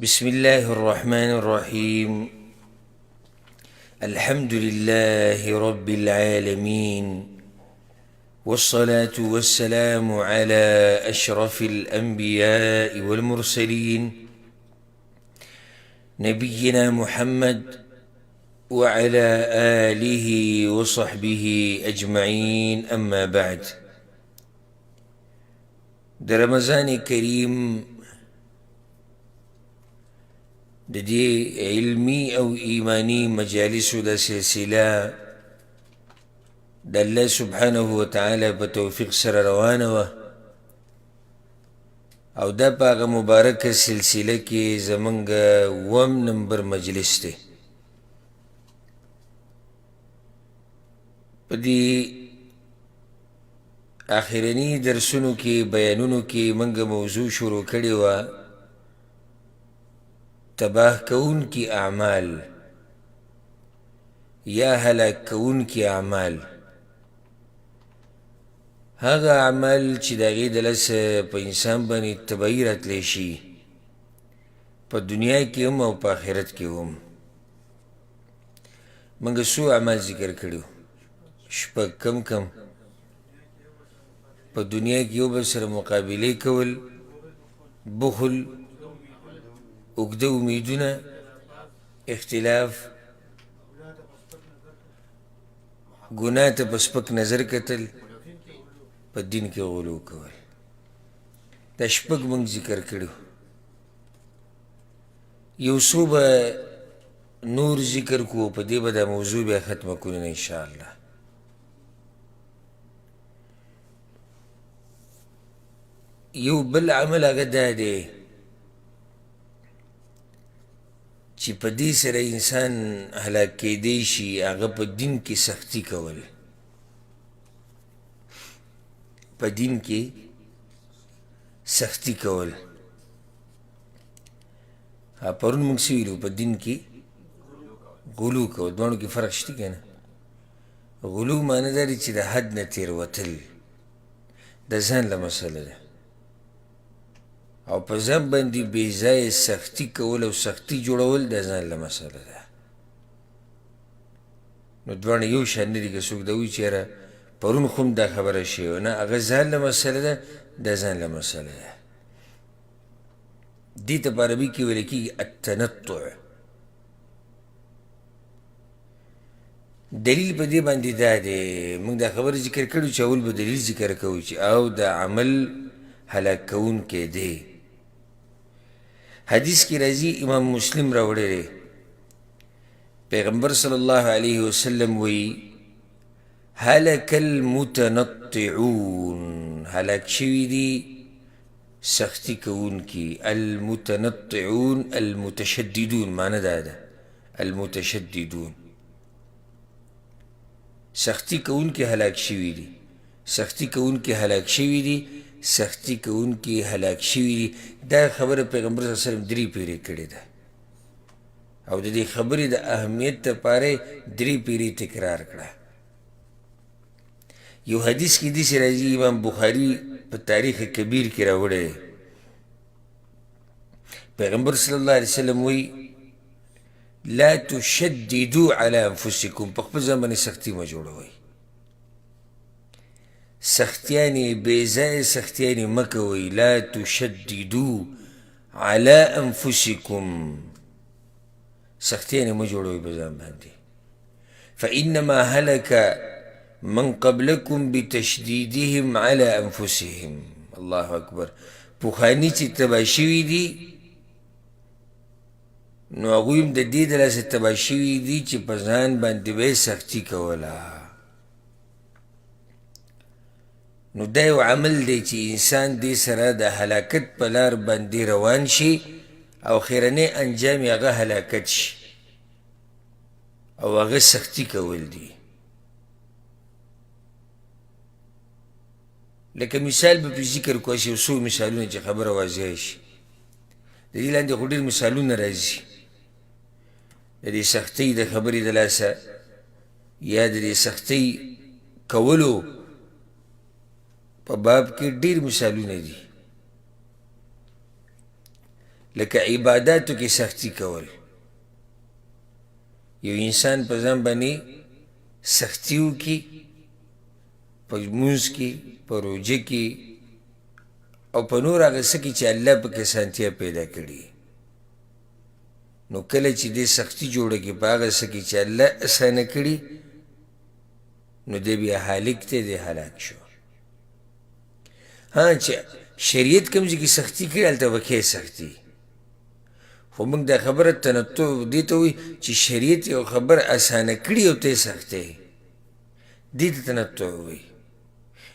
بسم الله الرحمن الرحيم. الحمد لله رب العالمين، والصلاة والسلام على أشرف الأنبياء والمرسلين، نبينا محمد وعلى آله وصحبه أجمعين، أما بعد. د رمضان کریم د دې علمي او ایماني مجالسو د سلسله د الله سبحانه وتعالی په توفیق سره روانه وه، او دا په هغه مبارکه سلسله کې زمونږ اووم نمبر مجلس دی. په دې آخرني درسونو کې، بیانونو کې موږ موضوع شروع کړې وه، تباه کوونکي اعمال یا هلاک کوونکي اعمال، هغه اعمال چې د هغې د لاسه په انسان باندې تباهي راتلی شي، په دنیا کې هم او په آخرت کې هم. موږ څو اعمال ذکر کړي وو؟ شپږ. کم کم په دنیا کې یو بل سره مقابلې کول، بخل، اوږده امیدونه، اختلاف، ګناه ته په سپک نظر کتل، په دین کې غلو کول. دا شپږ موږ ذکر کړي. یو څو به نور ذکر کو، په دې به دا موضوع بیا ختمه کړو ان شاء الله. یو بل عمل هغه دا دی چې په دې سره انسان هلاک کېدی شي، هغه په دین کې سختی کول. په دین کې سختی کول، پرون موږ څه ویلو؟ په دین کې غلو کول. دواړو کې فرق شته که نه؟ غلو معنی دا دی چې د حد نه تېروتل، د ځان له مسله ده، او په ځان باندې بې ځایه سختی کول او سختی جوړول د ځان له مسله ده. نو دواړه یو شان نه دي. که څوک دا وایي چې یاره پرون خو هم دا خبره شوې وه، نه، هغه ځان له مسله ده، دا ځان له مسله ده. دې ته په عربي کې ویل کېږي التنطع. دلیل په دې باندې دا دی، موږ دا خبره ذکر کړو چې اول به دلیل ذکر کوو چې او دا عمل هلاک کوونکی دی. حدیث کې راځي، امام مسلم راوړی دی، پیغمبر صلی الله علیه وسلم وایي: هلک المتنطعون، هلاک شوي دي سختی کوونکي. المتنطعون المتشددون، معنی دا ده المتشددون، سختی کوونکي هلاک شوي دي، سختی کوونکي هلاک شوي دي، سختی کوونکي هلاک شوي دي. دا خبره پیغمبر صلی الله علیه وسلم درې پیرې کړې ده، او د دې خبرې د اهمیت لپاره درې پیرې تکرار کړه. یو حدیث کې داسې راځي، امام بخاري په تاریخ کبیر کې راوړی، پیغمبر صلی الله علیه وسلم وایي: لا تشددوا على انفسکم، په خپل ځان باندې سختي مه جوړوئ، سختیانې بې ځایه سختیانې مه کوئ. لا تشددوا على انفسکم، سختیانې مه جوړوئ په ځان باندې. فإنما هلك من قبلكم بتشديدهم على أنفسهم. الله أكبر. پخواني چې تباه شوي دي، نو هغوی هم د دې د لاسه تباه شوي دي چې په ځان باندې به یې سختي کوله. نو دا یو عمل دی چې انسان دې سره د هلاکت په لار باندې روان شي، او خیرنی انجام یې هغه هلاکت شي، او هغه سختی کول دي. لکه مثال به پرې ذکر کړو، هسې یو څو مثالونه چې خبره واضح شي. د دې لاندې خو ډېر مثالونه راځي د دې سختۍ د خبرې د لاسه، یا د دې سختۍ کولو په باب کې ډېر مثالونه دي. لکه عباداتو کې سختی کول. یو انسان په ځان باندې سختی وکړي په لمونځ کې، په روژه کې او په نور هغه څه کې چې الله پکې اسانتیا پیدا کړي، نو کله چې دی سختی جوړه کړي په هغه څه کې چې الله اسانه کړي، نو دی بیا هالک دی، دی هلاک شو. ها چې شریعت کوم ځای کې سختی کړي هلته به کوې سختي، خو موږ دا خبره تنطع دې ته وایي چې شریعت یو خبره اسانه کړي او ته یې سختې، دې ته تنطع وایي.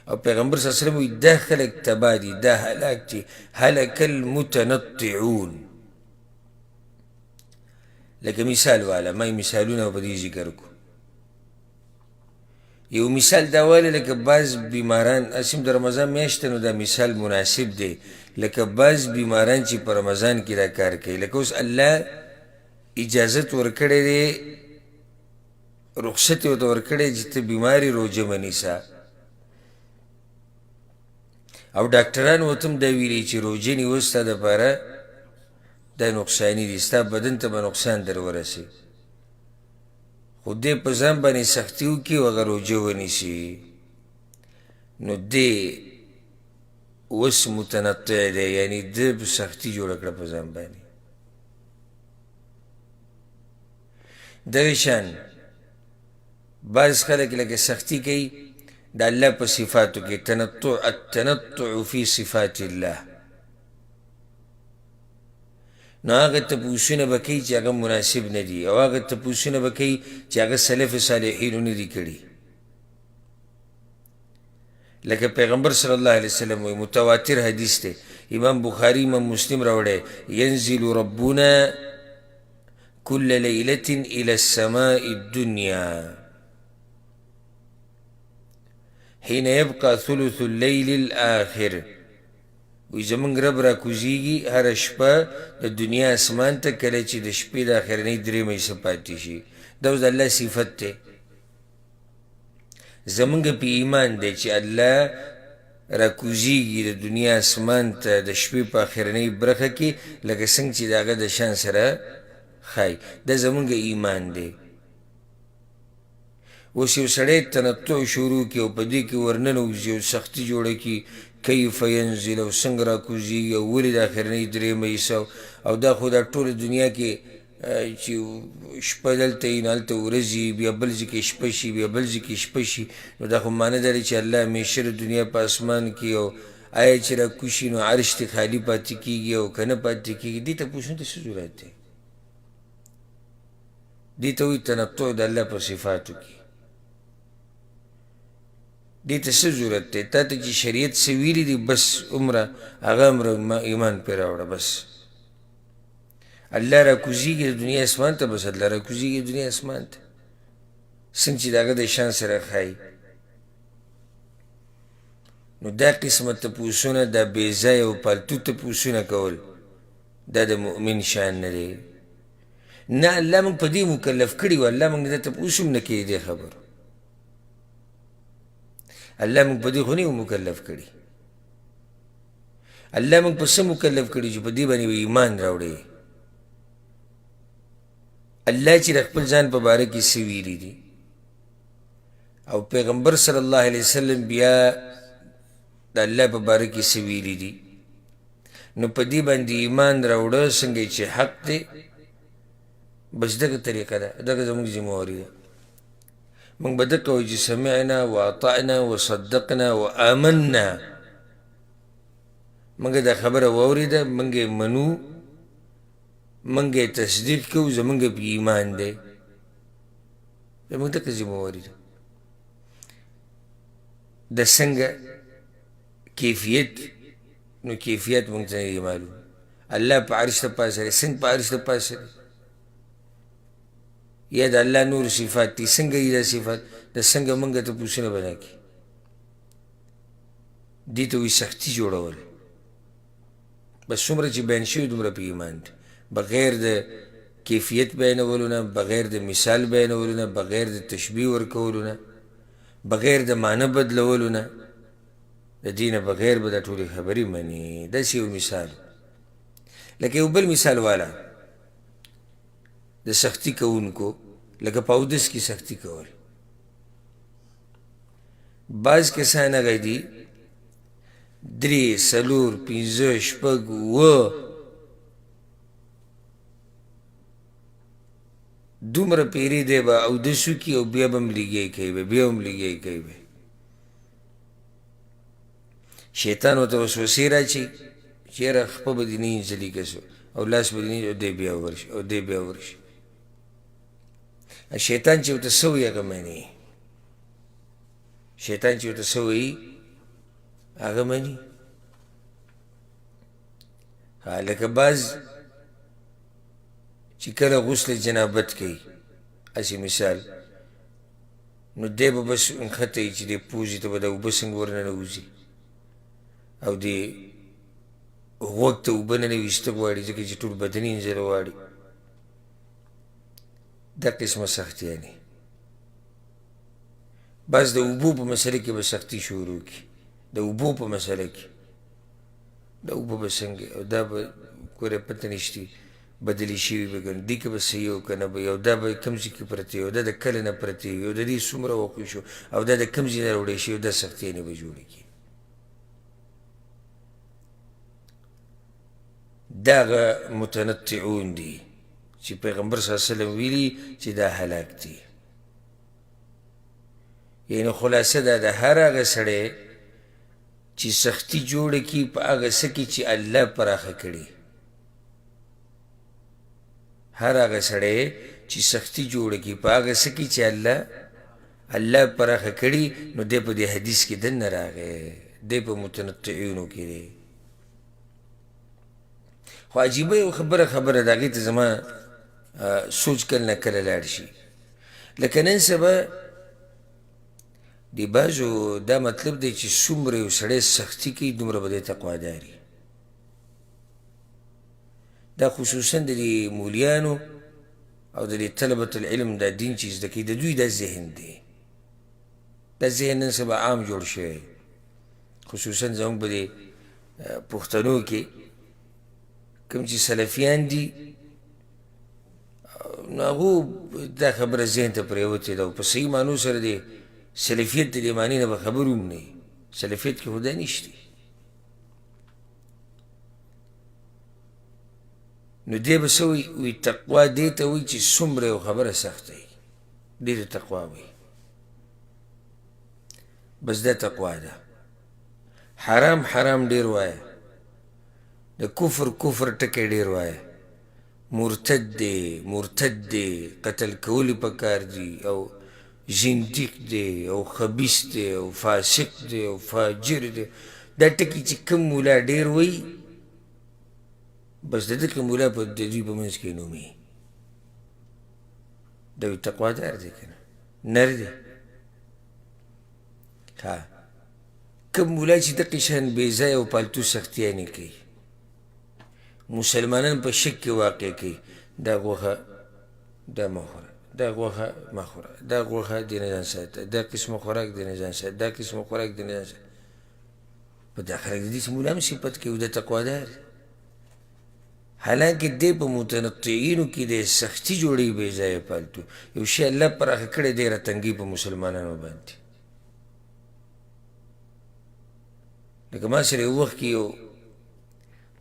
او پیغمبر صلی الله علیه وسلم وایي دا خلک تباه دي، دا هلاک دي، هلک المتنطعون. لکه مثال واله، ما یې مثالونه په دې ذکر کړو. یو مثال دا واله لکه بعض بیماران، هسې هم د رمضان میاشت ده نو دا مثال مناسب دی، لکه بعض بیماران چې په رمضان کې دا کار کوي، لکه اوس الله اجازت ورکړی دی، رخصت یې ورته ورکړی چې ته بیمار یې روژه مه نیسه، او ډاکټرانو ورته هم دا ویلي چې روژه نیول ستا دپاره دا نقصاني دي، ستا بدن ته به نقصان در ورسي، خو دی په ځان باندې سختي وکړي او هغه روژه ونیسي، نو دی اوس متنطع دی، یعنی ده سختي جوړه کړه په ځان باندې. دغه شان بعض خلک لکه سختي کوي د الله په صفاتو کې، تنطع، التنطع فی صفات الله، نو هغه تپوسونه به کوي چې هغه مناسب نه دي، او هغه تپوسونه به کوي چې هغه سلف صالحینو نه دي کړي. لکه پیغمبر صلی الله علیه وسلم وایي، متواتر حدیث دی، امام بخاری امام مسلم راوړی، ینزل ربنا كل ليلة إلى السماء الدنيا حين يبقى ثلث الليل الآخر. وایي زمونږ رب راکوزیږي هره شپه د دنیا اسمان ته کله چې د شپې د آخرنۍ درېیمه حصه پاتې شي. دا اوس د الله صفت دی، زمونږ په ایمان دی چې الله راکوزیږي د دنیا اسمان ته د شپې په آخرنۍ برخه کې، لکه څنګه چې د هغه د شان سره ښایي. دا زمونږ ایمان دی. اوس یو سړی تنطع شروع کړي او په دې کې ورننوځي او سختي جوړه کړي، کیف ینزل، او څنګه راکوزیږي، او ولې د آخرنۍ درېیمه حصه، او دا خو دا ټوله دنیا کې چې شپه دلته وي نو هلته ورځ وي، بیا بل ځای کې شپه شي، بیا بل ځای کې شپه شي، نو دا خو معنی دا دی چې الله همیشه د دنیا په اسمان کې، او آیا چې راکوز شي نو عرش ترې خالي پاتې کېږي او که نه پاتې کېږي. دې تپوسونو ته څه ضرورت دی؟ دې ته وایي تنطع د الله په صفاتو کې. دې ته څه ضرورت دی؟ تا ته چې شریعت څه ویلي دي بس عمره هغه عمره ایمان پرې راوړه، بس الله راکوزیږي د دنیا اسمان ته، بس الله راکوزیږي د دنیا اسمان ته څنګه چې د هغه د شان سره ښایي. نو دا قسمه تپوسونه، دا بې ځایه او پالتو تپوسونه کول، دا د مؤمن شان نه دی. نه الله موږ په دې مکلف کړي وو، الله موږ دا تپوس هم نه کوي دې خبرو، الله موږ په دې خو نه یو مکلف کړي. الله موږ په څه مکلف کړي چې په دې باندې به ایمان راوړي. الله چې د خپل ځان په باره کې څه ویلي دي، او پیغمبر صلی الله علیه وسلم بیا د الله په باره کې څه ویلي دي، نو په دې باندې ایمان راوړه څنګه چې حق دی، بس دغه طریقه ده، دغه زموږ ذمهواري ده. موږ به دقه وایو چې سمعنا واطعنا وصدقنا وآمنا، موږ دا خبره واورېده، موږ یې منو، موږ یې تصدیق کوو، زموږ په ایمان دی، زموږ دقه ذمهواري ده. د څنګه کیفیت، نو کیفیت موږ ته نه دی معلوم. الله په عرش د پاسه دی، څنګه په عرش د پاسه دی؟ یا د الله نور صفات دي، څنګه دي دا صفات؟ د څنګه موږ ته پوښتنه به نه کوي. دې ته وایي سختي جوړول. بس څومره چې بیان شوي دومره په ایمان دی، بغیر د کیفیت بیانولو نه، بغیر د مثال بیانولو نه، بغیر د تشبیه ورکولو نه، بغیر د معنی بدلولو نه، د دې نه بغیر به دا ټولې خبرې مني. داسې یو مثال لکه یو بل مثال والا د سختی کوونکو، لکه په اودس کې سختی کول. بعض کسان هغه دي 3 4 5 6 7 دومره پیرې دی به اودس وکړي او بیا به هم لګی کوي به، بیا هم لګی کوي به. شیطان ورته وسوسې راچي چې یاره خپه به دې نه اینځلي که څه، او لاس به دې نه، او دی بیا ورشي او دی بیا ورشي. شیطان چې ورته څه وایي هغه مني، شیطان چې ورته څه وایي هغه مني. لکه بعض چې کله غسل جنابت کوي، هسې مثال، نو دی به بس نښته وي چې دی پوزې ته به دا اوبه څنګه ورننوځي او دی غوږ ته اوبه ننویسته غواړي، ځکه چې ټول بدن یې اینځل غواړي. دا قسمه سختیانې. بعض د اوبو په مسله کې به سختي شروع کړي، د اوبو په مسله کې دا اوبه به څنګه او دا به ګوره پته نشتي بدلې شوي به که نه، دې کې به څه یو که نه به یو، دا به کوم ځای کې پرتې وي، او دا د کله نه پرتې وي، او د دې څومره وخت وشو، او دا د کوم ځای نه راوړی شوي، دا سختیانې به جوړې کړي. دا هغه متنطعون دي چې پیغمبر صلی الله علیه وسلم ویلي چې دا هلاک دي. یعنې خلاصه دا ده، هر هغه سړی چې سختي جوړه کړي په هغه څه کې چې الله پراخه کړي، هر هغه سړی چې سختي جوړه کړي په هغه څه کې چې الله پراخه کړي، نو دی په دې حدیث کې دننه راغی، دی په متنطعینو کې دی. خو عجیبه یو خبره ده، هغې ته زما سوچ کله نه کله لاړ شي. لکه نن سبا د بعضو دا مطلب دی چې څومره یو سړی سختي کوي دومره به دی تقوادار وي. دا خصوصا د دې مولیانو او د دې طلبة العلم دا دین چې زده کوي، د دوی دا ذهن دی، دا ذهن نن سبا عام جوړ شوی، خصوصا زموږ په دې پښتنو کې کوم چې سلفیان دي، نو هغو دا خبره ذهن ته پرېوتې ده، او په صحیح معنو سره دی سلفیت د دې معنی نه به خبر هم نه وي. سلفیت کې خو دا نشته. نو دی به څه وایي؟ وایي تقوا دې ته وایي چې څومره یو خبره سخته وي، دې ته تقوا وایي. بس دا تقوا ده. حرام حرام ډېر وایه، د کفر کفر ټکی ډېر وایه، مرتد دی مرتد دی، قتل کول یې پکار دي، او زندیق دی، او خبیث دی، او فاسق دی، او فاجر دی. دا ټکي چې کوم مولا ډېر وایي، بس د دغه مولا په د دوی په منځ کې نوم وي، دا وایي تقوادار دی که نه، نر دی. ها کوم مولا چې دقې شان بې ځایه او پالتو سختیانې کوي، مسلمانان په شک کې واقع کوي، دا غوښه دا مه خوره، دا غوښه مه خوره، دا غوښه دې نه ځان ساته، دا قسمه خوراک دې نه ځان ساته، دا قسمه خوراک دې نه ځان ساته. په دا خلک د دې مولا هم صفت کوي، دا تقوادار دی. حالانکه دی په متنطعینو کې دی سختي جوړوي بې ځایه پالتو. یو شی الله پراخه کړی دی راتنګوي په مسلمانانو باندې. لکه ما سره یو وخت کې یو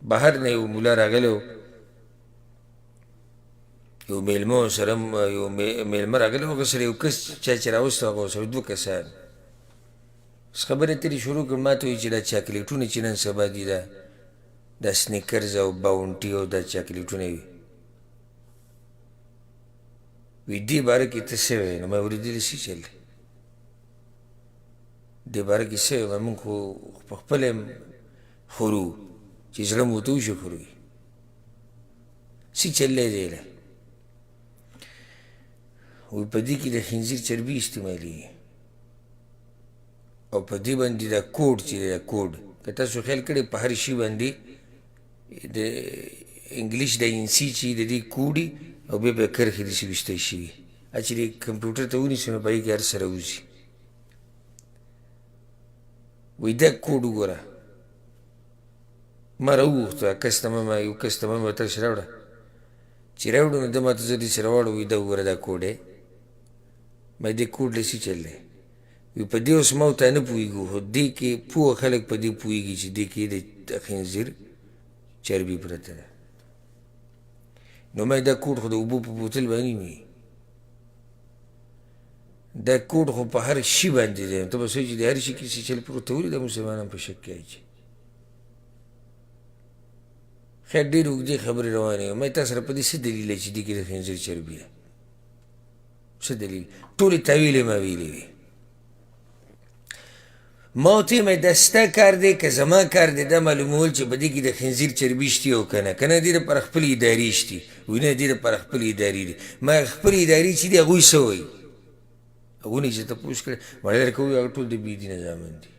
بهر نه یو مولا راغلی و، یو مېلمه سره یو مېلمه راغلی و، هغه سره یو کس چا چې راوستی هغه ورسره دوه کسان. اوس خبرې اترې شروع کړې، ما ته وایي چې دا چاکلیټونه چې نن سبا دي، دا سنیکرز او باونټي او دا چاکلیټونه وي، وایي دې باره کې ته څه وایې؟ نو ما اورېدلي څه چل دی، دې باره کې څه وایې؟ موږ خو په خپله هم خورو چې زړه مو ورته وشي خورو یې، څه چل دی دی له؟ وایي په دې کې د خنزیر چربي استعمالېږي، او په دې باندې دا کوډ چې دی، دا کوډ که تاسو خیال کړئ په هر شي باندې د انګلیش د انسي چې د دې کوډي او بیا به کرښې داسې ویشتی شوي، چې د کمپیوټر ته ونیسي نو په هغې کې هر څه راوځي. وایي دا کوډ وګوره، ما راوغوښته کس ته ما یو کس ته ما تاسې راوړه. چې راوړو نو ده ما ته زه داسې راواړو، وایي دا وګوره دا کوډ دی. ما دې کوډ له څه چل دی؟ وایي په دې اوس ما او تا نه پوهېږو، خو دې کې پوه خلک په دې پوهېږي چې دې کې د خنزیر چربي پرته ده. نو ما دا کوډ خو د اوبو په بوتل باندې وي، دا کوډ خو په هر شي باندې دی. ته به سوچ چې د هر شي کې څه چل پروت دی، ولې دا مسلمانان په شک کې اچي؟ خیر ډېرې اوږدې خبرې روانې وې. ما تا سره په دې څه دلیل دی چې دې کې د خنزیر چربي ده؟ څه دلیل؟ ټولې تاویلې ما ویلې وې. ما ورته ویل دا ستا کار دی که زما کار دی دا معلومول چې په دې کې د خنزیر چربي شتي او که نه؟ که نه دې دپاره خپلې ادارې شتي. وایي نه دې دپاره خپلې ادارې دي. ما خپلې ادارې چې دي هغوی څه وایي؟ هغوی نه چې تپوس کړی مړی درکه ووایي هغه ټول د بې دینه زامن دي.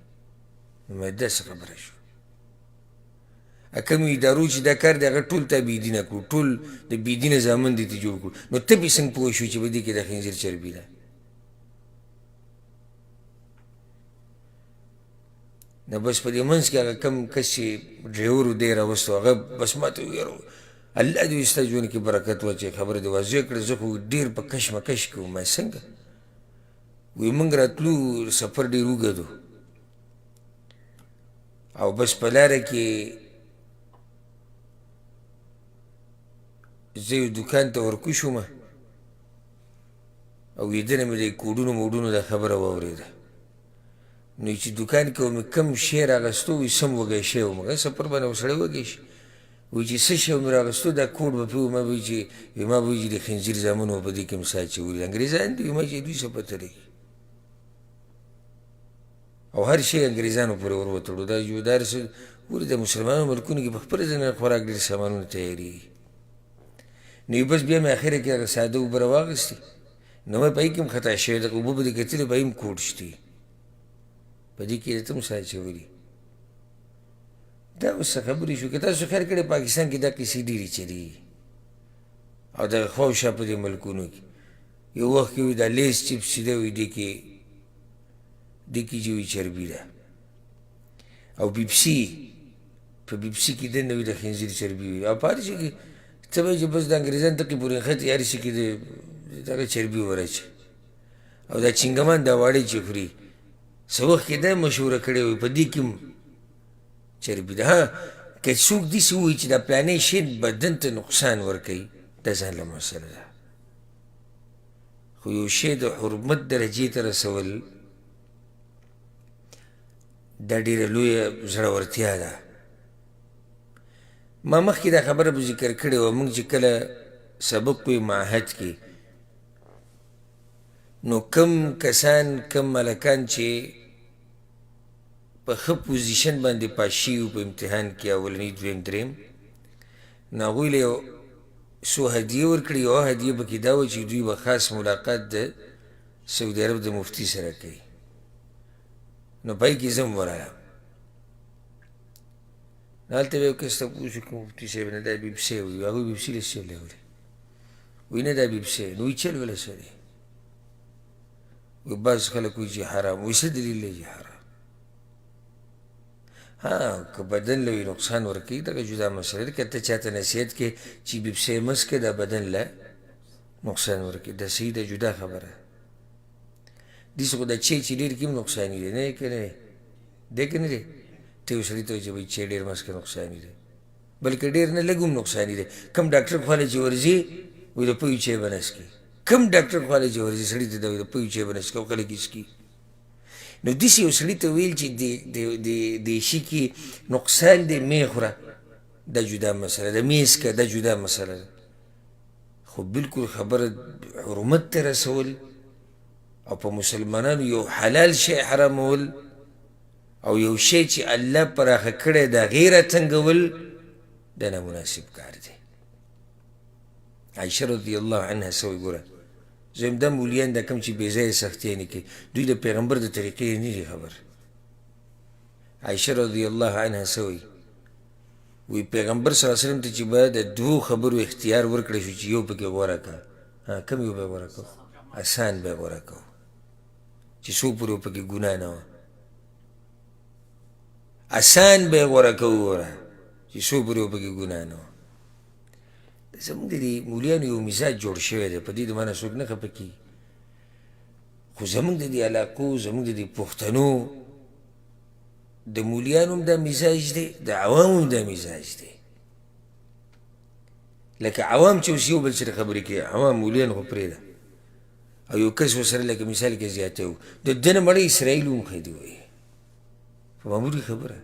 نو ما دا څه خبره شوه؟ کومو ادارو چې دا کار دی هغه ټول تا بې دینه کړو، ټول د بې دینه زامن دي ته جوړ کړو. نو ته پرې څنګه پوه شو چې په دې کې د خنزیر چربي ده؟ نو بس په دې منځ کې هغه کوم کس چې ډریور و دی راوستو، هغه بس ما ته وویل الله دې ستا ژوند کې برکت واچوي، خبره دې واضح کړه. زه خو ډېر په کشمکش کې وم. ما څنګه؟ وایي موږ راتلو سفر ډېر اوږد و او بس په لاره کې زه یو دوکان ته ورکو شوم او ویدنه مې د کوډونو موډونو دا خبره واورېده. نو چې دوکان کې مې کوم شی راغستو وایي سم وږی شی وم، هغه سفر باندې خو سړی وږی شي. وایي چې څه شی مې راغستو دا کوډ به پرې و، ما به وایي چې ما به وایي چې د خنزیر زامنو په دې کې هم ساه اچولي، انګرېزان دي. ما چې دوی څه پته لګي او هر شی انګرېزانو پورې ور وتړو. دا یو دا هر څه ګورې د مسلمانانو ملکونو کې په خپله ځینې خوراک ډېر سامانونه تیارېږي. نو یې بس بیا مې اخره کې هغه ساده اوبه راواخیستې. نو ما په هغې کې هم خطا شوی، دغه اوبه به دې کتلې په هغې هم کوډ شتي، په دې کې درته هم ساه اچولي. دا اوس څه خبرې شو؟ که تاسو خیال کړی پاکستان کې دا قصې ډېرې چلېږي او دغه خوا او شا په دې ملکونو کې. یو وخت کې وي دا لیز چپس چې دی وایي دې کې دې کې چې وي چربي ده، او پیپسي په پیپسي کې دننه وي د خنزیر چربي وي، او په هر شي کې ته وایي چې بس د انګرېزان دقې پورې نښتي هر شي کې د دغه چربي ور اچوي. او دا چینګمان دا واړې چې خوري څه وخت کې دا مشهوره کړې وي په دې کې هم چربي ده. ها که څوک داسې ووایي چې دا پلانی شی بدن ته نقصان ورکوي دا ځان له مسله ده، خو یو شی د حرمت درجې ته رسول دا ډېره لویه زړورتیا ده. ما مخکې دا خبره به ذکر کړې وه، موږ چې کله سبق وایو معهد کې نو کم کسان کم ملکان چې په ښه پوزیشن باندې پاس شوي وو په امتحان کې اولني دویم دریم، نو هغوی له یو څو هدیې ورکړې. یوه هدیه پکې دا وه چې دوی به خاص ملاقات د سعودي عرب د مفتي سره کوي. نو په هغې کې زه هم ورغلم. نو هلته به یو کس تپوس وکړو مفتي صاحب نه دا بیپسي وایي، هغوی بیپسي له څه وایي؟ وایي نه دا بیپسي. نو وایي چل وله څه دی؟ وایي بعض خلک وایي چې حرام. وایي څه دلیل دی چې حرام؟ ها که بدن له نقصان ورکوي دغه جدا مسله ده. که ته چاته نصیحت کوې چې بیپسي مه څکه دا بدن له نقصان ورکوي، دا صحیح ده، جدا خبره ده. داسې خو دا چای چې ډېر کړي هم نقصاني دی، نه دی که نه دی؟ دی که نه دی؟ ته یو سړي ته وایي چې بھائی چای ډېر مه څکه نقصاني دی، بلکې ډېر نه لږ هم نقصاني دی. کوم ډاکټر خوا له چې ورځي وایي د پوهې چای به نه څکې، کوم ډاکټر خوا له چې ورځي سړي ته دا وایي د پوهې چای به نه څکې او خلک یې څکي. نو داسې یو سړي ته ویل چې دې شي کې نقصان دی مې خوره، دا جدا مسله ده، مې څکه دا جدا مسله ده. خو بالکل خبره حرمت ته رسول او په مسلمانانو یو حلال شی حرامول او یو شی چې الله پراخه کړی د هغې راتنګول دا نامناسب کار دی. عایشه رضی الله عنها څه وایي؟ ګوره زه وایم دا مولیان دا کوم چې بې ځایه سختیانې کوي دوی د پیغمبر د طریقې نه دي خبر. عایشه رضی الله عنها څه وایي؟ وایي پیغمبر صلی الله علیه وسلم ته چې به د دوو خبرو اختیار ورکړی شو چې یو پکې غوره کړه، ها کوم یو به یې غوره کړو؟ اسان به یې غوره کړو چې څو پورې پکې ګناه نه وه، اسان به یې غوره کوو. ګوره چې څو پورې به پکې ګناه نه وه. زموږ د دې مولیانو یو مزاج جوړ شوی دی، په دې د مانه څوک نه خفه کېږي، خو زموږ د دې علاقو، زموږ د دې پښتنو د مولیانو هم دا مزاج دی، د عوامو هم دا مزاج دی. لکه عوام چې اوس یو بل سره خبرې کوي، عوام مولیان خو پرېږده، او یو کس ورسره لکه مثال کې زیاتی و، د ده نه مړی اسرائیل هم ښه دی، وایي په معمولي خبره،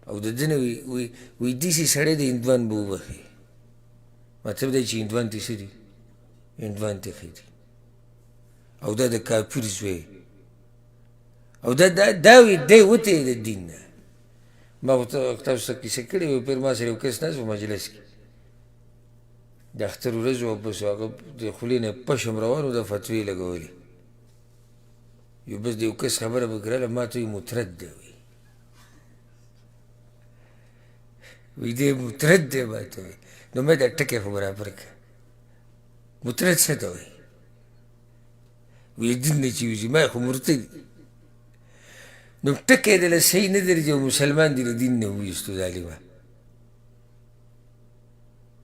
او د ده نه وایي داسې سړی دی هندوان به وبخښي. مطلب دی چې هندوان ته څه دي؟ هندوان ته ښه دي، او دا د کافر زوی، او دا دا وایي دی وتی د دین نه. ما خو تاسو ته کیسه کړې وه، پیر ما سره یو کس ناست و مجلس کې، د اختر ورځ وه، بس هغه د خولې نه پشم روان و، د فتوې لګولې. یو بس د یو کس خبره به کړله، ما ته وایي مترد دی، وایي وایي دی مترد دی، ما ته وایي. نو ما دا ټکی خو برابر کړه، مترد څه ته وایي؟ وایي دین نه چې وځي، ما خو مرتد. نو ټکی د له صحیح نه درځي او مسلمان دې له دین نه وویستو ظالمه.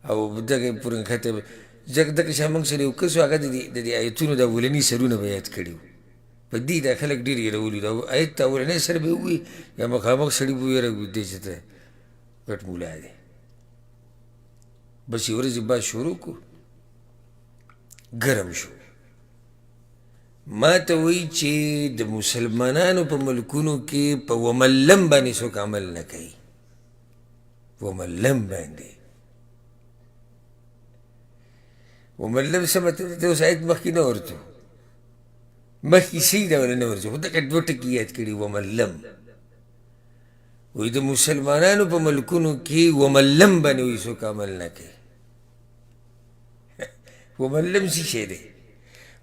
او دغه پورې نښته ځکه دغه شان موږ سره یو کس و، هغه د دې آیتونو د اولني سرونه به یاد کړي وو. په دې دا خلک ډېر هېرولي، دا آیت ته اولنی سر به یې ووایي، یا مخامخ سړي به وویره دی چې ته غټ مولا دی. بس یوه ورځ یې بحث شروع کړو، ګرم شو. ما ته وایي چې د مسلمانانو په ملکونو کې په وملم باندې څوک عمل نه کوي، وملم باندې. وملم څه مطلب دی؟ اوس آیت مخکې نه ورتو، مخکې صحیح ده ولا نه ورځو، خو دغه دوه ټکي یاد کړي. وملم وایي د مسلمانانو په ملکونو کې وملم باندې وایي څوک عمل نه کوي. ومن لم څه شی دی؟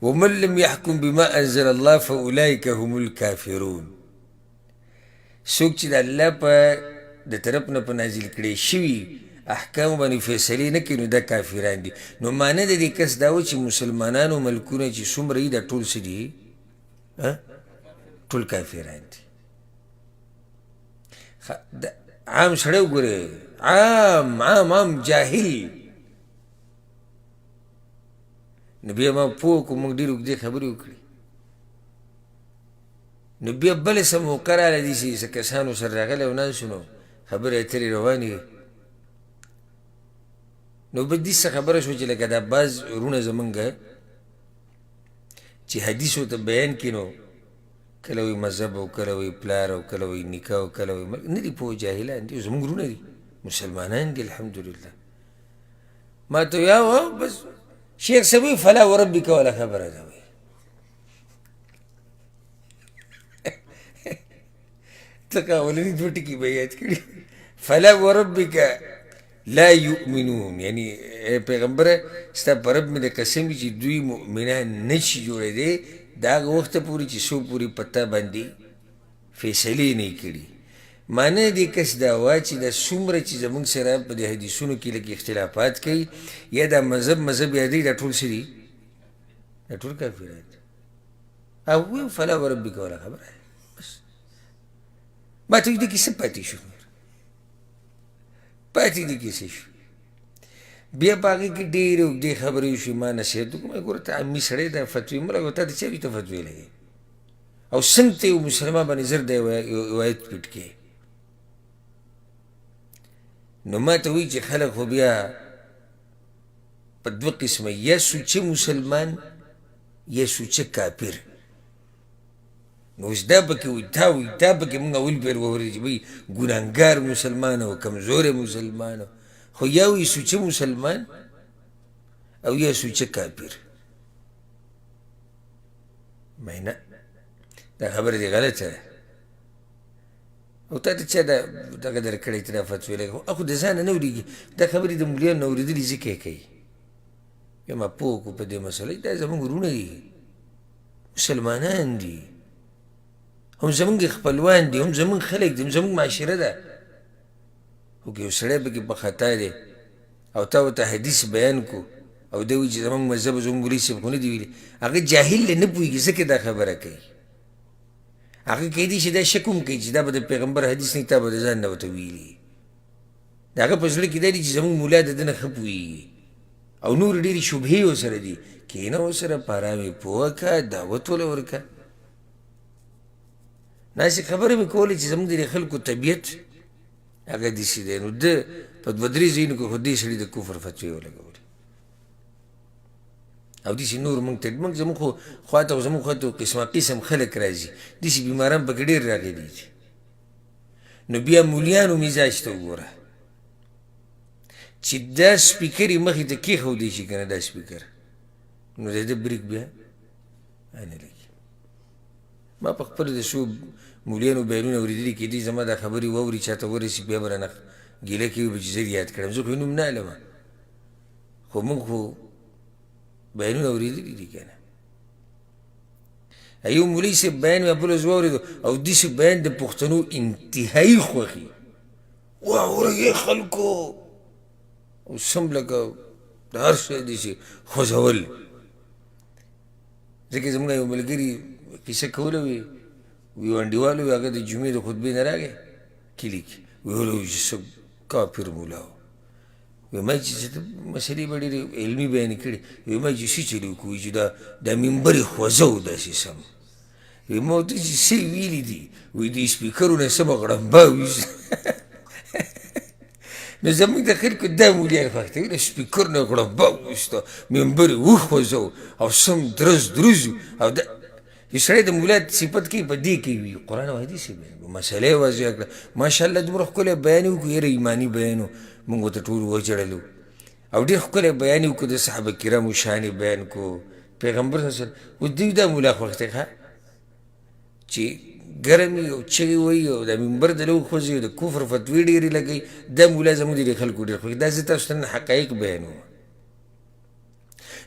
ومن لم يحكم بما انزل الله فاولئک هم الكافرون. څوک چې د الله په د طرف نه په نازل کړی شوي احکامو باندې فیصلې نه کوي نو دا کافران دي. نو معنی د دې کس دا و چې مسلمانانو ملکونه چې څومره دي دا ټول څه دي؟ ټول کافران دي. عام سړی وګورئ، عام عام عام جاهل. نو بیا ما پوه کړو، موږ ډېرې اوږدې خبرې وکړې. نو بیا بله څه موقع راغله، داسې څه کسانو سره راغلی او ناست نو خبرې اترې روانې وې. نو بس داسې څه خبره شوه چې لکه دا بعض وروڼه زمونږ چې حدیث ورته بیان کړي نو کله وایي مذهب او کله وایي پلار او کله وایي نکاح او کله وایي ملک، نه دي پوه، جاهلان دي، زمونږ وروڼه دي، مسلمانان دي الحمدلله. ما ته وایي او بس شیخ صاحب وایي فلا وربک والا خبره ده. وایي ته اولني دوه ټکي به یاد کړي، فلا وربک لا یؤمنون، یعنی ای پیغمبره ستا په رب مې د قسم وي چې دوی مؤمنان نه شي جوړېدی د هغه وخته پورې چې څو پورې په تا باندې فیصلې نه یې کړي. معنی دې کس دا وه چې دا څومره چې زموږ سره په دې حدیثونو کې لږ اختلافات کوي یا دا مذهب مذهب یادوي، دا ټول څه دي؟ دا ټول کافران دي. او وایي فلا وربک والا خبره ده. بس ما ته وایي دې کې څه پاتې شو؟ پاتې دې کې څه شو؟ بیا په هغې کې ډېرې اوږدې خبرې وشوې. ما نصیحت وکړ، ما ګوره ته عامي سړی دا فتوې مه لګوه، تا ته چا وي ته فتوې لګوې؟ او څنګه ته یو مسلمان باندې زر د یو آیت پټ کړې؟ نو ما ته وایي چې خلک خو بیا په دوه قسمه، یا سوچه مسلمان یا سوچه کافر. نو اوس دا پکې وایي تا وایي تا پکې موږ اول پیر واورېد چې وایي ګناهګار مسلمان او کمزوری مسلمان، خو یا وایي سوچه مسلمان او یا سوچه کافر. ما نه، دا خبره دې غلطه ده. او تا ته چا دا دغه درکړی ته دا فتوې لګوه؟ خو د ځانه نه اورېږي، دا خبرې د مولیانو نه اورېدلي ځکه یې کوي. بیا ما پوه کړو په دې مسله، دا زموږ وروڼه دي، مسلمانان دي، هم زموږ خپلوان دي، هم زموږ خلک دي، هم زموږ معاشره ده. خو که یو سړی پکې په خطا دی او تا ورته حدیث بیان کړو او دی وایي چې زموږ مذهب زموږ مولوي صاحب خو نه دي ویلي، هغه جاهل دی نه پوهېږي ځکه دا خبره کوي. هغه کیدای شي دا شک هم کوي چې دا به د پیغمبر حدیث نه، تا به د ځان نه ورته ویلي. د هغه په زړه کې دا دي چې زموږ ملا د ده نه ښه پوهېږي او نورې ډېرې شبهې ورسره دي. کښېنه ورسره، په ارام یې پوه کړه، دعوت وله ورکړه. داسې خبرې مې کولې چې زموږ د دې خلکو طبیعت هغه داسې دی. نو ده په دوه درې ځایونو کې خو دې سړي د کفر فتوې ولګولې او داسې نور موږ ته، موږ زموږ خو خواته خو زموږ خواته قسمه قسم خلک راځي، داسې بیماران پکې ډېر راغلي دي. نو بیا مولیانو مزاج ته وګوره چې دا سپیکر یې مخې ته کېښودی شي که نه، دا سپیکر نو د ده بریک بیا نه لګي. ما په خپله د څو مولیانو بیانونه اورېدلي، کېدای زما دا خبرې واوري، چا ته ورسي، بیا به رانه ګیله کوي به چې زه دې یاد کړم، زه خو یې نوم نه علم، خو موږ خو بیانونه اورېدلي دي که نه. یو مولوي صاحب بیان مې بله ورځ واورېدو او داسې بیان د پښتنو انتهایي خوښي، واورئ خلکو، او سم لکه د هر څه داسې خوځول. ځکه زموږ یو ملګري کیسه کوله، وي یو انډیوال وي، هغه د جمعې د خطبې نه راغی کلي کې، ویل چې څه کافر ملا و. وی ما چې څه مسلې به ډېرې علمي بیانې کړې، وی ما چې څه چل وکړو چې دا منبر یې خوځو داسې سم. وی ما ورته چې څه یې ویلي دي، وی دې سپیکرو نه سمه غړمبا ویسي. نو زموږ د خلکو دا مولیان خوښ دی، له سپیکر نه غړمبا وویسته، منبر یې وخوځو او سم درز درز. او دا یو سړی د مولا صفت کوي په دې کې وي، قرآن او حدیث یې بیان کړو، مسله یې واضح کړه، ماشاءالله دومره ښکلی بیان یې وکړو، یاره ایماني بیان و، موږ ورته ټول وژړلو. او ډېر ښکلی بیان یې وکړو، د صحابه کرامو شان یې بیان کړو، پیغمبر صلی الله علیه وسلم. اوس دوی دا مولا خوښ دی ښه چې ګرم وي او چغې وهي او د منبر د له وخوځي او د کفر فتوې ډېرې لګوي، دا مولا زموږ د دې خلکو ډېر خوښ دی. دا زه تاسو ته نن حقایق بیانوم.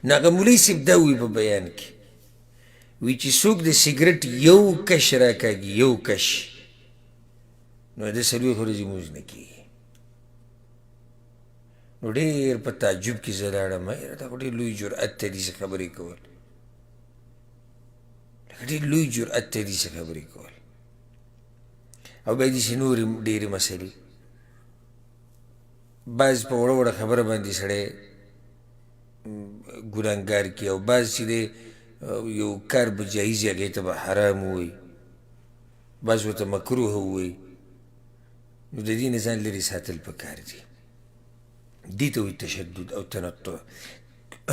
نو هغه مولوي صاحب دا وایي په بیان کې، وی چې څوک د سګرټ یو کش راکاږي، یو کش، نو د 40 ورځې لمونځ نه کېږي. نو ډېر په تعجب کې زه لاړم، یاره دا خو ډېر لوی جرأت دی داسې خبرې کول، لکه ډېر لوی جرأت دی داسې خبرې کول. او بیا داسې نورې ډېرې مسلې، بعض په وړه وړه خبره باندې سړی ګناهګار کړي، او بعض چې دی یو کار به جایز وي هغې ته به حرام ووایي، بعض ورته مکروه ووایي. نو د دې نه ځان لرې ساتل پکار دي. دې ته وایي تشدد او تنطع.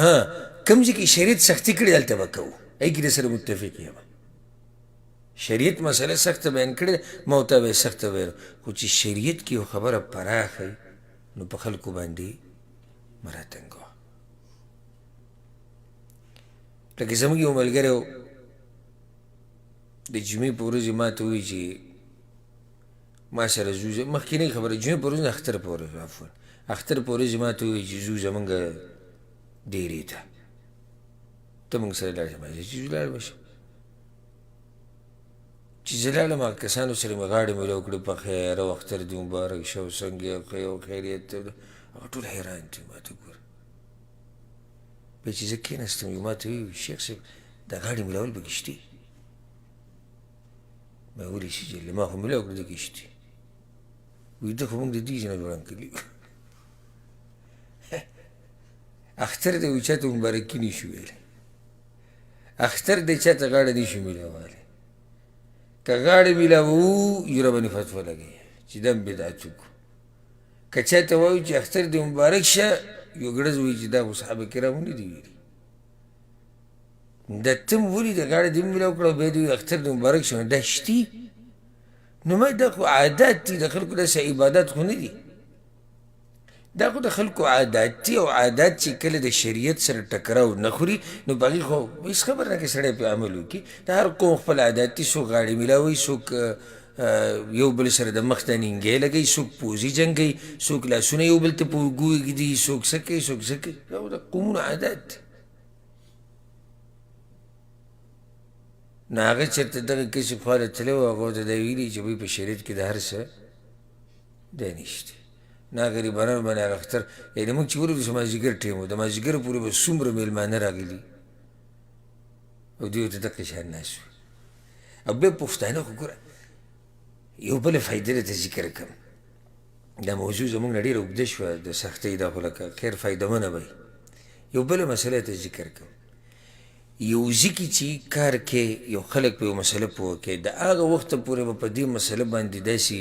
ها کوم ځای کې شریعت سختي کړې هلته به کوو، هغې کې در سره متفق یم. شریعت مسله سخته بیان کړې ده، ما او تا به یې سخته بیان، خو چې شریعت کې یو خبره پراخه وي نو په خلکو باندې مه راتنګوه. لکه زموږ یو ملګری و، د جمعې په ورځ یې ما ته وویل چې ما سره ځو، مخکینۍ خبره، جمعې په ورځ نه، اختر په ورځ، عفوا، اختر په ورځ یې ما ته وویل چې ځو زموږ ډېرې ته، ته موږ سره لاړ شه. ما چې ځو لاړ به شم. چې زه لاړم هغه کسانو سره مې غاړې ملاو کړې، په خیر او اختر دې مبارک شه او څنګه یې، ښه یې او خیریت دی. هغه ټول حیران دي، ما ته ګوره. بیا چې زه کښېناستم یو ما ته وویل، شیخ صاحب دا غاړې ملاول پکې شته؟ ما ولې څه چل دی، ما خو ملاو کړې دې کښې شته. وایي ده خو موږ د دې ځای نه جوړان کړي. اختر دی، وایي چا ته مبارکي نه شو ویلی، اختر دی چا ته غاړه نه شو ملاولی. که غاړه ملاوو یو راباندې فتوا لګوي چې دا هم بدعت وکړو. که چا ته وایو چې اختر دې مبارک شه، یو ګړز وایي چې دا خو صحابه کرامو نه دي ویلي. دا ته هم ولې د غاړه دې ملاو کړه او بیا دې وایي اختر دې مبارک شه، دا شتي؟ نو ما دا خو عادات دي د خلکو، داسې عبادات خو نه دي، دا خو د خلکو عادات دي. او عادات چې کله د شریعت سره ټکراو نه خوري نو په هغې خو هېڅ خبره نه کوي سړی پرې عمل وکړي. د هر قوم خپل عادات دي، څوک غاړې ملاوي، څوک یو بل سره د مخ ته نینګی لګوي، څوک پوزې جنګوي، څوک لاسونه یو بل ته په اوږو ږدي، څوک څه کوي، څوک څه کوي. دا خو د قومونو عادات دي. نو هغه چېرته دغه کسې خواله تللی و، هغه ورته دا ویلي چې بھئی په شریعت کې د هر څه دی نشته. نه غریبانو باندې هغه اختر، یعنې موږ چې ولرو چې مازدیګر ټایم و، د مازدیګر پورې به څومره مېلمانه راغلي او دوی ورته دقه شان ناست وي. او بیا پښتانه خو ګوره یو بله فایده درته ذکر کړم. دا موضوع زموږ نه ډېره اوږده شوه د سختۍ دا خو لکه خیر فایدهمنه به وي. یو بله مسله ته ذکر کوم. یو ځي کې چې کار کې یو خلک په یو مسله پوه کوي، د هغه وخته پورې به په دې مسله باندې داسې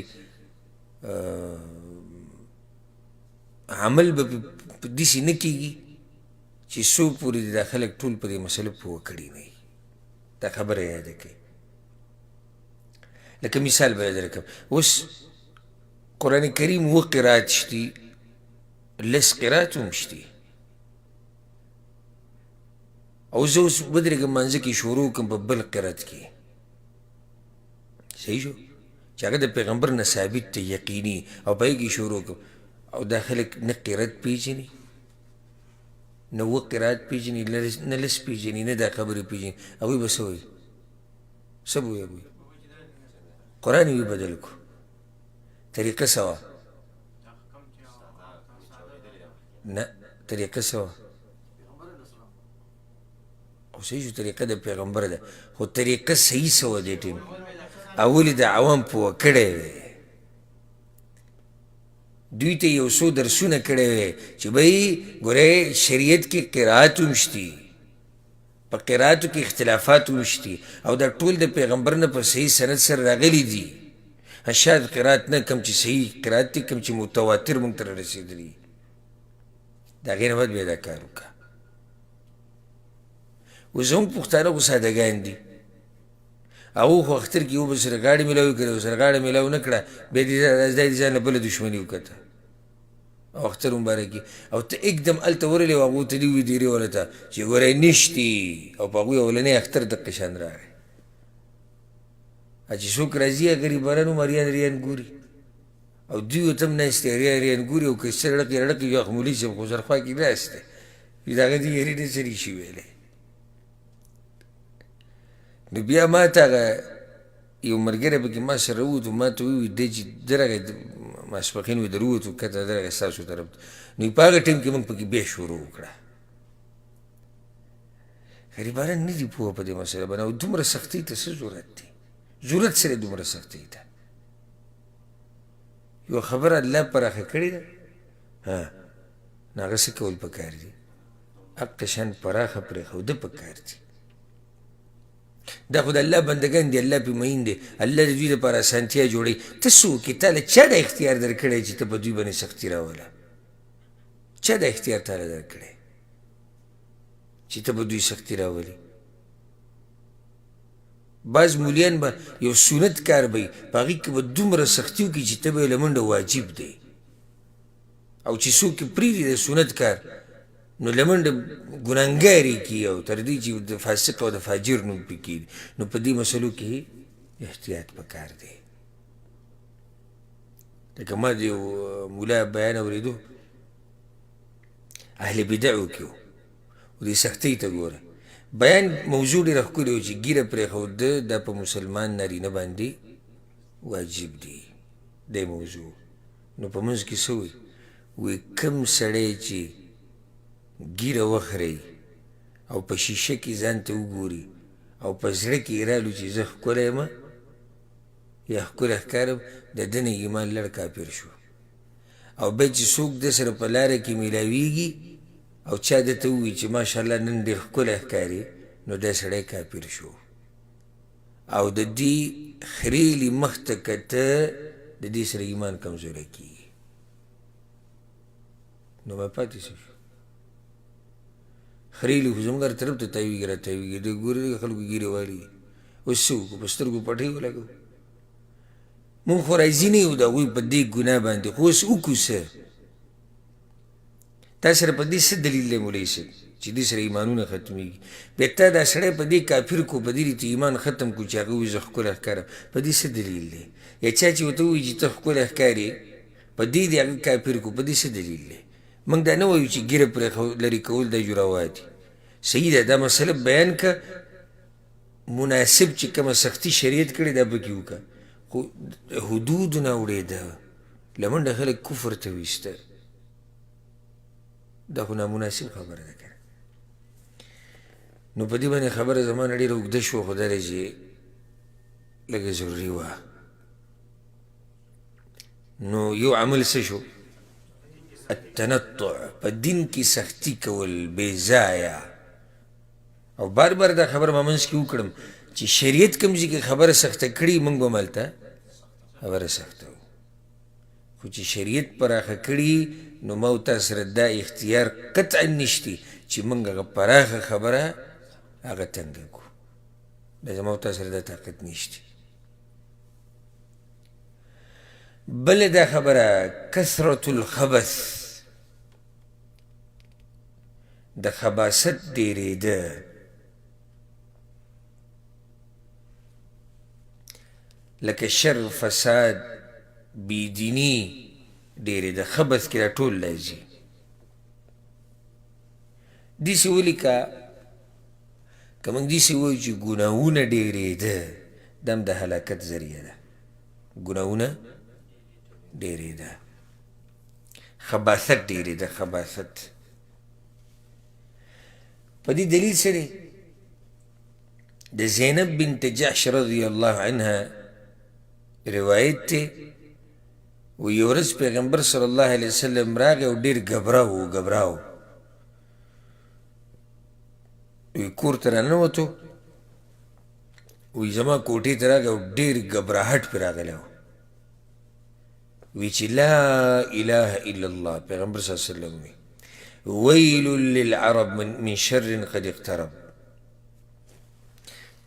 عمل به په داسې نه کېږي چې څو پورې دې دا خلک ټول په دې مسله پوه کړي نه وي. دا خبره یاده کړئ. لکه مثال به درکړم، اوس قرآن کریم اووه قرات شتي، لس قرات هم شتي، او زه اوس ودرېږم مانځه کې شروع کړم په بل قرات کې، صحیح شو چې هغه د پیغمبر نه ثابت دی یقیني، او په هغې کې شروع کړم، او دا خلک نه قرات پېژني، نه اووه قرات پېژني، نه لس پېژني، نه دا خبرې پېژني، هغوی به څه وایي؟ څه به وایي هغوی؟ قرآن یې بدل کړو. طریقه څه وه؟ نه، طریقه څه وه؟ خو صحیح شو، طریقه د پیغمبر ده، خو طریقه صحیح څه وه؟ دې ټیم اول د عوام پوه کړی وی، دوی ته یو څو درسونه کړی وی چې بھائی ګورئ شریعت کې قرائت هم شتي، په قرائتو کې اختلافات هم شتي، او دا ټول د پیغمبر نه په صحیح سند سره راغلي دي. شاید قرائت نه، کوم چې صحیح قرائت دی، کوم چې متواتر موږ ته رسېدلي، د هغې نه بعد بیا دا کار وکړه. اوس زموږ پښتانه خو سادهګان دي، هغو خو اختر کې یو بل سره غاړې میلاوي کړې، سره غاړه میلاو نه کړه، بیا دې ځان له بله دښمني وکته، او اختر مبارکي، او ته اکدم هلته ورغلې او هغو ته دې ووایي دیرې ورته چې ګورئ نشتي، او په هغوی اولنی اختر دقه شان راغی. چې څوک راځي هغه غریبانان هم اریان اریان ګوري، او دوی ورته هم ناست دي اریان اریان ګوري، او که څه رړقې رړقې وي، مولوي صاحب خو سرخوا کې ناست دی، وي د هغه دې یاري نه څه نه شي ویلی. نو بیا ما ته هغه یو ملګری پکې ما سره ووت، ما ته وویل دی چې درغی ماسپښین وي درووتو کته درغی ستاسو طرف ته، نو په هغه ټایم کې موږ پکې بیا شروع وکړه. غریبانان نه دي پوه په دې مسله باندې، او دومره سختۍ ته څه ضرورت دی؟ ضرورت سره دومره سختۍ ته یو خبره الله پراخه کړې ده، ها نو هغه څه کول پکار دي؟ حق شان پراخه پرېښوده پکار دي. دا خو د الله بندګان دي، الله پې مین دی، الله د دوی لپاره اسانتیا جوړوي. ته څوک یې؟ تا له چا دا اختیار درکړی چې ته په دوی باندې سختي راوله؟ چا دا اختیار تا له درکړی چې ته په دوی سختي راولې؟ بعض مولیان به یو سنت کار به وي، په هغې کې به دومره سختي وکړي چې ته به یې له منډه واجب دی، او چې څوک یې پرېږدي د سنت کار نو له منډه ګناهګار یې کړي، او تر دې چې د فاسق او د فاجر نوم پرې کېږي. نو په دې مسلو کې احتیاط پکار دی. لکه ما د یو مولا بیان اورېدو، اهل بدعو کې و، دې سختۍ ته ګوره، بیان موضوع ډېره ښکلې وه چې ږیره پرېښوده دا په مسلمان نارینه باندې واجب دی، دی موضوع. نو په منځ کې څه وایي؟ وایي کوم سړی چې ږیره وخرئ او په شیشه کې ځان ته وګوري او په زړه کې یې رالو چې زه ښکلی یم یا ښکلی ښکارم، د ده نه ایمان لړ کافر شو. او بیا چې څوک ده سره په لاره کې میلاویږي او چا ده ته ووایي چې ماشاءالله نن ډېر ښکلی ښکاري، نو دا سړی کافر شو. او د دې خریلي مخ ته کته د دې سره ایمان کمزوری کېږي. نو به پاتې څه شو؟ خریلي خو زموږ هر طرف ته تاویږي را تاویږي، دی ګوري دغه خلکو ږیرې والي دي، اوس څه وکړو؟ په سترګو پټۍ ولګوو؟ موږ خو راضي نه یو د هغوی په دې ګناه باندې، خو اوس وکړو څه؟ تا سره په دې څه دلیل دی مولوي صاحب چې دې سره ایمانونه ختمیږي؟ بیا تا دا سړی په دې کافر کو، په دې دې ایمان ختم کو چې هغه وایي زه ښکلی ښکارم، په دې څه دلیل دی؟ یا چا چې ورته ووایي چې ته ښکلی ښکارې، په دې دې هغه کافر کو، په دې څه دلیل دی؟ موږ دا نه وایو چې ږیره پرې لرې کول دا روا دي، صحیح ده، دا مسله بیان که مناسب چې کومه سختي شریعت کړې دا پکې وکړه، خو حدود نه اوړېده، له منډه خلک کفر ته ویسته، دا خو نامناسب خبره ده که نه. نو په دې باندې خبره زما نه ډېره اوږده شوه، خو دا دی چې لږه ضروري وه. نو یو عمل څه شو؟ التنطع، په دین کې سختی کول بې ځایه. او بار بار دا خبره ما منځ کې وکړم چې شریعت کوم ځای کې خبره سخته کړي، موږ به هم هلته خبره سخته وو. خو چې شریعت پراخه کړي نو ما او تا سره دا اختیار قطعا نشتی چې موږ هغه پراخه خبره هغه تنګه کړو. دا زما او تا سره دا طاقت نشتی. بله دا خبره کثرت الخبث، د خباست ډېرېده. لکه شر، فساد، بېدیني ډېرېده. خبث کې دا ټول راځي. داسې ولیکه، که موږ داسې وایو چې ګناهونه ډېرېده، دا هم د هلاکت ذریعه ده. ګناهونه ډېرېده، خباثت ډېرېده. خباثت په دې دلیل څه دی؟ د زینب بنت جحش رضی الله عنها روایت دی، و یو ورځ پیغمبر صلی الله علیه وسلم راغی او ډېر ګبراو، وی کور ته راننوتو، وی زما کوټې ته راغی او ډېر ګبراهټ پرې راغلی و. وی چې لا اله الا الله، پیغمبر صلی الله علیه وسلم وی ویل للعرب من شر قد اقترب،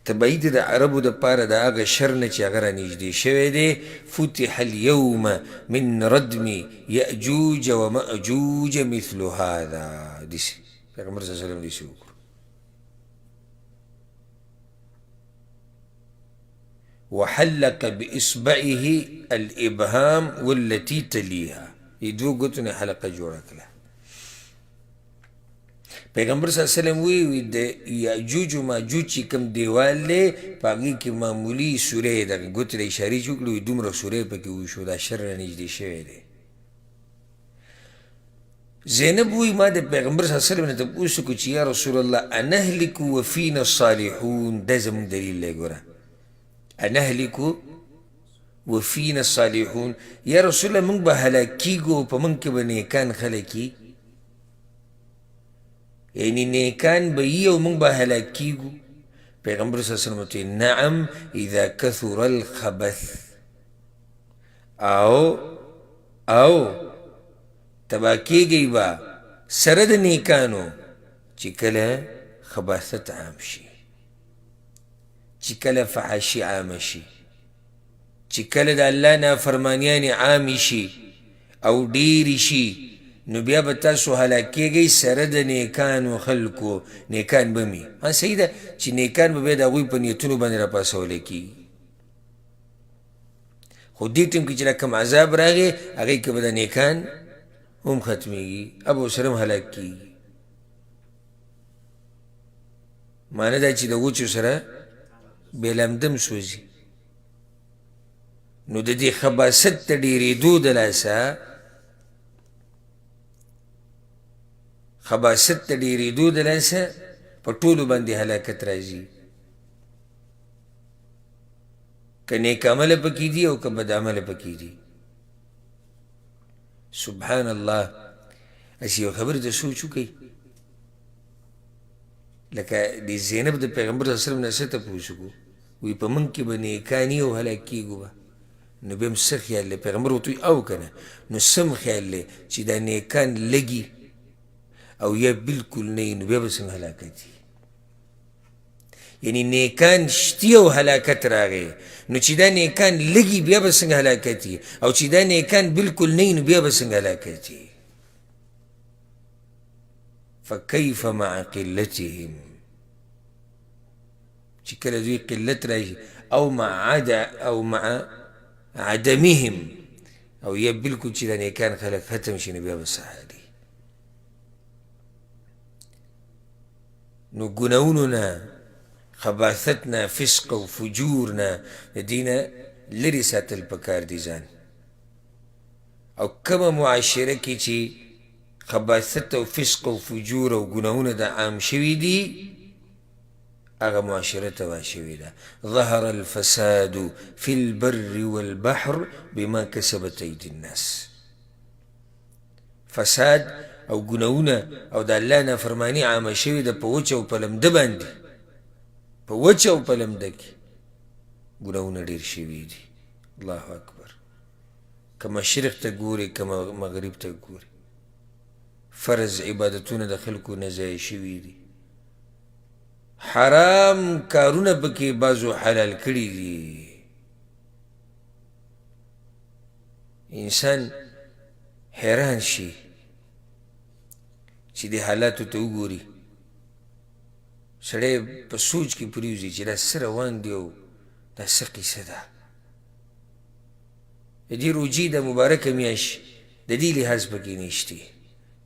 تباهي ده د عربو دپاره د هغه شر نه چې هغه رانږدې شوی دی. فتح اليوم من ردم یأجوج ومأجوج مثل هذا. داسې پیغمبر صلی الله علیه وسلم داسې وکړو. وحلق بإصبعه الإبهام والتي تليها، دې دوو ګوتو نه حلقه جوړه کړه. پیغمبر صلی الله علیه وسلم وی وی د یاجوج و ماجوج چې کوم دیوال دی په هغې کې معمولي سوری دغه ګوتې د اشارې چې وکړي، وایي دومره سوری پکې وشو، دا شر رانږدې شوی دی. زینب وی ما د پیغمبر صلی الله علیه وسلم نه تپوس وکړو چې یا رسول الله انهلک وفینا الصالحون، دا زموږ دلیل دی. ګوره انهلک وفینا الصالحون، یا رسول الله موږ به هلاک کیږو او په موږ کې به نیکان خلک وي، یعنی نیکان به یي او موږ به هلاک کیږو. پیغمبر صلی الله علیه وسلم ورته ویل نعم اذا کثر الخبث، او تباه کیږئ به سره د نیکانو چې کله خباثت عام شي، چې کله فحاشي عامه شي، چې کله د الله نافرمانیانې عامې شي او ډېرې شي، نو بیا به تاسو هلاک کیږئ سره د نیکانو خلکو. نیکان به مي، ها صحیح ده چې نیکان به بیا د هغوی په نیتونو باندې راپاڅولی کېږي، خو دې ټیم کې چې دا کوم عذاب راغی هغې کې به د نیکان هم ختمېږي، اب ورسره هم هلاک کېږي. معنی دا چې د وچو سره بې لمدم سوځي. نو د دې خباست د ډېرېدو د لاسه، خباست د ډېرېدو د لاسه په ټولو باندې هلاکت راځي، که نیک عمله پکې دي او که بد عمله پکې دي. سبحان الله، هسې یو خبرې ته سوچ وکړئ، لکه د زینب د پیغمبر صلی الله علیه وسلم نه څه تپوس وکړو، وایي په موږ کې به نیکان یي او هلاک کېږو به، نو بیا هم څه خیال دی؟ پیغمبر ورته وایي او که نه، نو څه خیال دی چې دا نیکان لږي او یا بالکل نه وي، نو بیا به څنګه هلاکت وي؟ یعنی نیکان شتي او هلاکت راغی، نو چې دا نیکان لږي بیا به څنګه هلاکت وي، او چې دا نیکان بالکل نه وي نو بیا به څنګه هلاکت وي؟ فکیف مع قلتهم، چې کله دوی قلت راشي، او مع او مع عدمهم، او یا بالکل چې دا نیکان خلک ختم شي نو بیا به څه حال وي؟ نو ګناهونو نه، خباثت نه، فسق او فجور نه، د دې نه لرې ساتل پکار دي ځان. او کومه معاشره کې چې خباثت او فسق او فجور او ګناهونه د عام شوي دي، هغه معاشره تباه شوې ده. ظهر الفساد فی البر والبحر بما کسبت ایدی الناس. فساد او ګناهونه او د الله نافرماني عامه شوې ده په وچه او په لمده باندې، په وچه او په لمده کې ګناهونه ډېر شوي دي. الله اکبر. که مشرق ته ګورې که مغرب ته ګورې، فرض عبادتونه د خلکو نه ضایع شوي دي، حرام کارونه پکې بعضو حلال کړي دي. انسان حیران شي چې دې حالاتو ته وګوري، سړی په سوچ کې پرېوځي چې دا څه روان دي او دا څه قصه ده. د دې روژې د مبارکه میاشت د دې لحاظ پکې نشته،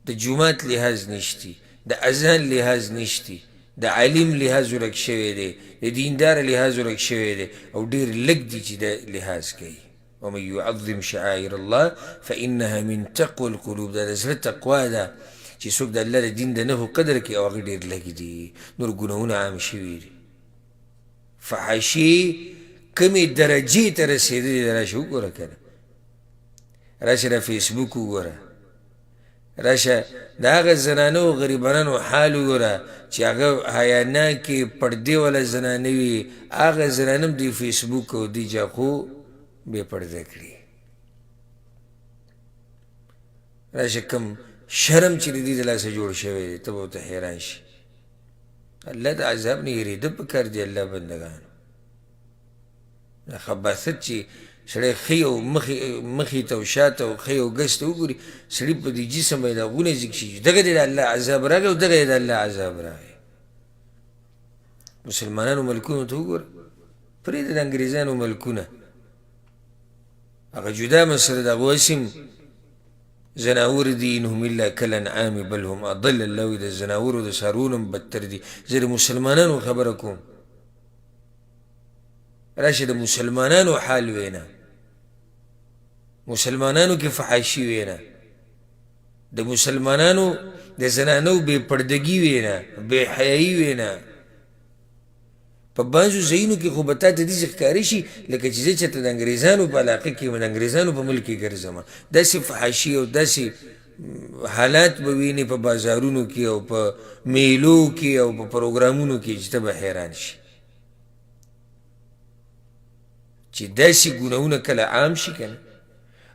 د جومات لحاظ نشته، د اذان لحاظ نشته، د عالم لحاظ ورک شوی دی، د دیندار لحاظ ورک شوی دی، او ډېر لږ دي چې د لحاظ کوي. ومن يعظم شعائر الله فإنها من تقوى القلوب. دا د زړه تقوا ده چې څوک د الله د دین د نښو قدر کوي او هغه ډېر لږ دي. نور ګناهونه عام شوي دي. فحاشي کمې درجې ته رسېدلې ده. راشه وګوره که نه، راشه د فیسبوک وګوره، راشه د هغه زنانو او غریبانانو حال وګوره چې هغه حیاناکې پردې والا زنانه وي، هغه زنانه هم د فیسبوک او دې جاخو بې پرده کړي. راشه کوم شرم چې د دې د لاسه جوړ شوی دی، ته به ورته حیران شي. الله د عذاب نه یېرېده پکار دي. الله بندګانو دا خباثت چې سړی ښی او مخې ته او شاته او ښی او ګس ته وګوري، سړي په دې جسم باندې دا غونه ځیږ شي چې دغه دی د الله عذاب راغی او دغه دی د الله عذاب راغی. مسلمانانو ملکونو ته وګوره، پرېږده د انګریزانو ملکونه، هغه جدا مسله ده، هغو هسې هم ځناور دي، ان هم الا کالانعام بل هم اضل. الله وایي د ځناورو د څاروو نه هم بدتر دي. زه د مسلمانانو خبره کوم، راشه د مسلمانانو حال وینا، مسلمانانو کې فحاشي وینا، د مسلمانانو د زنانو بې پردګي وینا، بې حیایي وینا. په بعضو ځایونو کې خو به تا ته داسې ښکاره شي لکه چې زه چېرته د انګریزانو په علاقه کې یم، د انګریزانو په ملک کې ګرځم. داسې فحاشي او داسې حالات به وینې په بازارونو کې او په میلو کې او په پروګرامونو کې چې ته به حیران شي چې داسې ګناهونه کله عام شي که نه،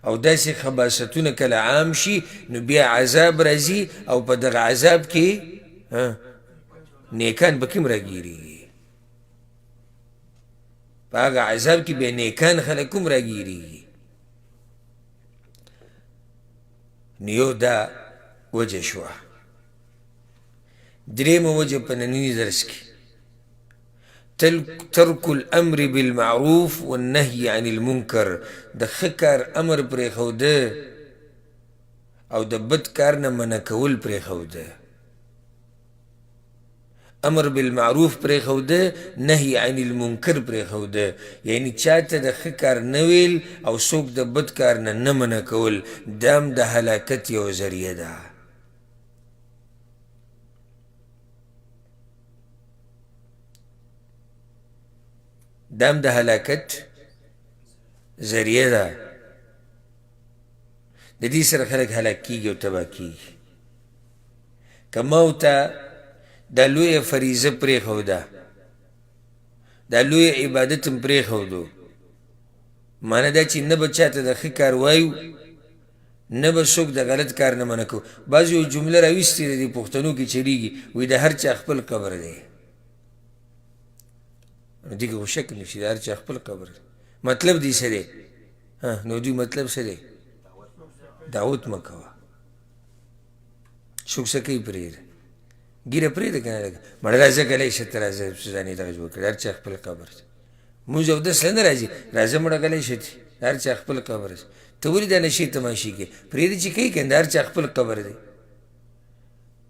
او داسې خباستونه کله عام شي، نو بیا عذاب راځي او په دغه عذاب کې نیکان پکې هم راګیرېږي. په هغه عذاب کې بیا نیکان خلک هم راګیرېږي. نو یو دا وجه شوه. درېیمه وجه په ننني درس کې ترک الامر بالمعروف والنهي عن المنکر، د ښه کار امر پرېښوده او د بد کار نه منع کول پرېښوده. امر بالمعروف پرېښوده، نهي عن المنکر پرېښوده، یعنی چاته د ښه کار نه ویل او څوک د بد کار نه نه منع کول، دا هم د هلاکت یوه ذریعه ده. دا هم د هلاکت ذریعه ده. د دې سره خلک هلاک کیږي او تباه کیږي. که ما او تا دا لویه فریضه پرېښوده، دا لوی عبادت هم پرېښودو، معنی دا چې نه به چاته د ښه کار وایو، نه به څوک د غلط کار نه منع کوو. بعضې یو جمله راویستې ده، دې پښتنو کې چلیږي، وایي د هر چا خپل قبر دی. نو دې کې خو شک نشي، د هر چا خپل قبر دی. مطلب دې څه دی؟ نو دوی مطلب څه دی؟ دعوت مه کوه. څوک څه کوي پرېږده، ږیره پرېږده که نه لږه مړه راځه غلی شه ته، راځه ځان یې دغه جوړ کړی، هر چا خپل قبر دی. مونځ اودس له نه راځي، راځه مړه غلی شه ته، هر چا خپل قبر دی. ته ولې دا نشې تماشې کوې؟ پرېږده چې کوي که نه، د هر چا خپل قبر دی.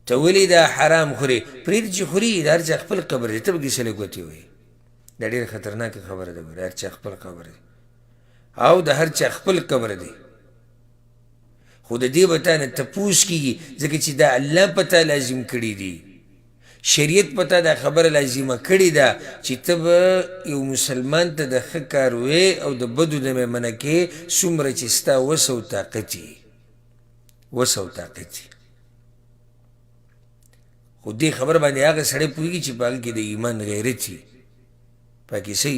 ته ولې دا حرام خورې؟ پرېږده چې خوري، د هر چا خپل قبر دی، ته پکې څه له ګوتې وایې؟ دا ډېره خطرناکه خبره ده، ګوره هر چا خپل قبر دی او د هر چا خپل قبر دی، خو د دې به تا نه تپوس کېږي، ځکه چې دا الله په تا لازم کړي دي. شریعت په تا دا خبره لازمه کړې ده چې ته به یو مسلمان ته د ښه کار وې او د بدو نه به منع کې، څومره چې ستا وس او طاقت وي، وس او طاقت وي. خو دې خبره باندې هغه سړی پوهېږي چې په هغه کې د ایمان غیرت وي، پکې څه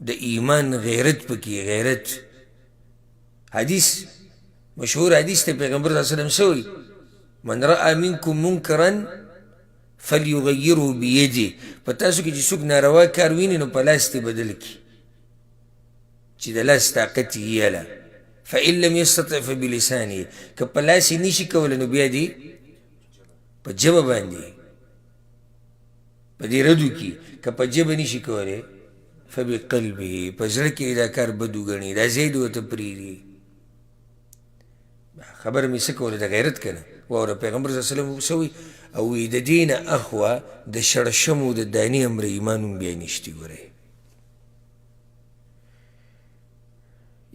د ایمان غیرت پکې غیرت. حدیث مشهور حدیث ته پیغمبر صلی الله علیه وسلم څه وایي؟ من رأى منکم منکرا فلیغیره بیده. په تاسو کې چې څوک ناروا کار ویني نو په لاس دې بدل کړي، چې د لاس طاقت یې یله. فإن لم یستطع فبلسانه، که په لاس یې نشي کولی نو بیا دې په ژبه باندې په دې ردو کې، که په ژبه نشي کولی فبقلبه، په زړه کې دا کار بد وګڼي، دا ځای دې ورته پرېږدي. خبره مې څه کوله د غیرت که نه؟ واوره پیغمبر صلی الله علیه وسلم څه وایي؟ او وایي د دې نه اخوا د شړشمو د دانې امر ایمان هم بیا نشتي. ګورئ،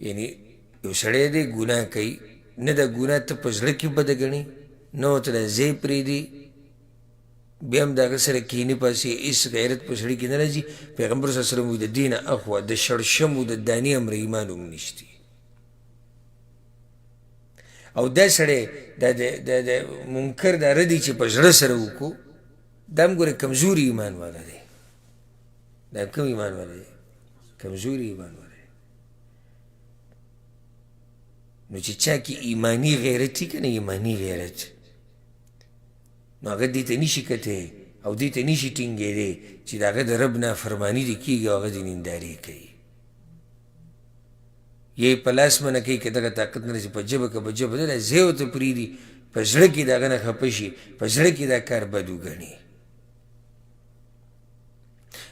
یعنی یو سړی دی ګناه کوي، نه دا ګناه ته په زړه کې بده ګڼي، نه ورته دا ځای پرېږدي، بیا هم د هغه سره کښېني پاسې، هېڅ غیرت په سړي کې نه راځي. پیغمبر صلی الله علیه وسلم وایي د دې نه اخوا د شړشمو د دانې امر ایمان هم نشتي. او دا سړی دا د منکر دا ردی چې په زړه سره وکړو، دا هم ګوره کمزوري ایمان والا دی. دا هم کوم ایمان والا دی؟ کمزوري ایمان والا دی. نو چې چا کې ایماني غیرت وي که نه، ایماني غیرت، نو هغه دې ته نشي کتی او دې ته نشي ټینګېدی چې د هغه د رب نافرماني دې کېږي او هغه دې نندارې کوي. یې په لاس منع کوي که دغه طاقت نه رسي، په ژبه که په ژبه نه، دا ځای ورته پرېږدي، په زړه کې د هغه نه خفه شي، په زړه کې دا کار بد وګڼي.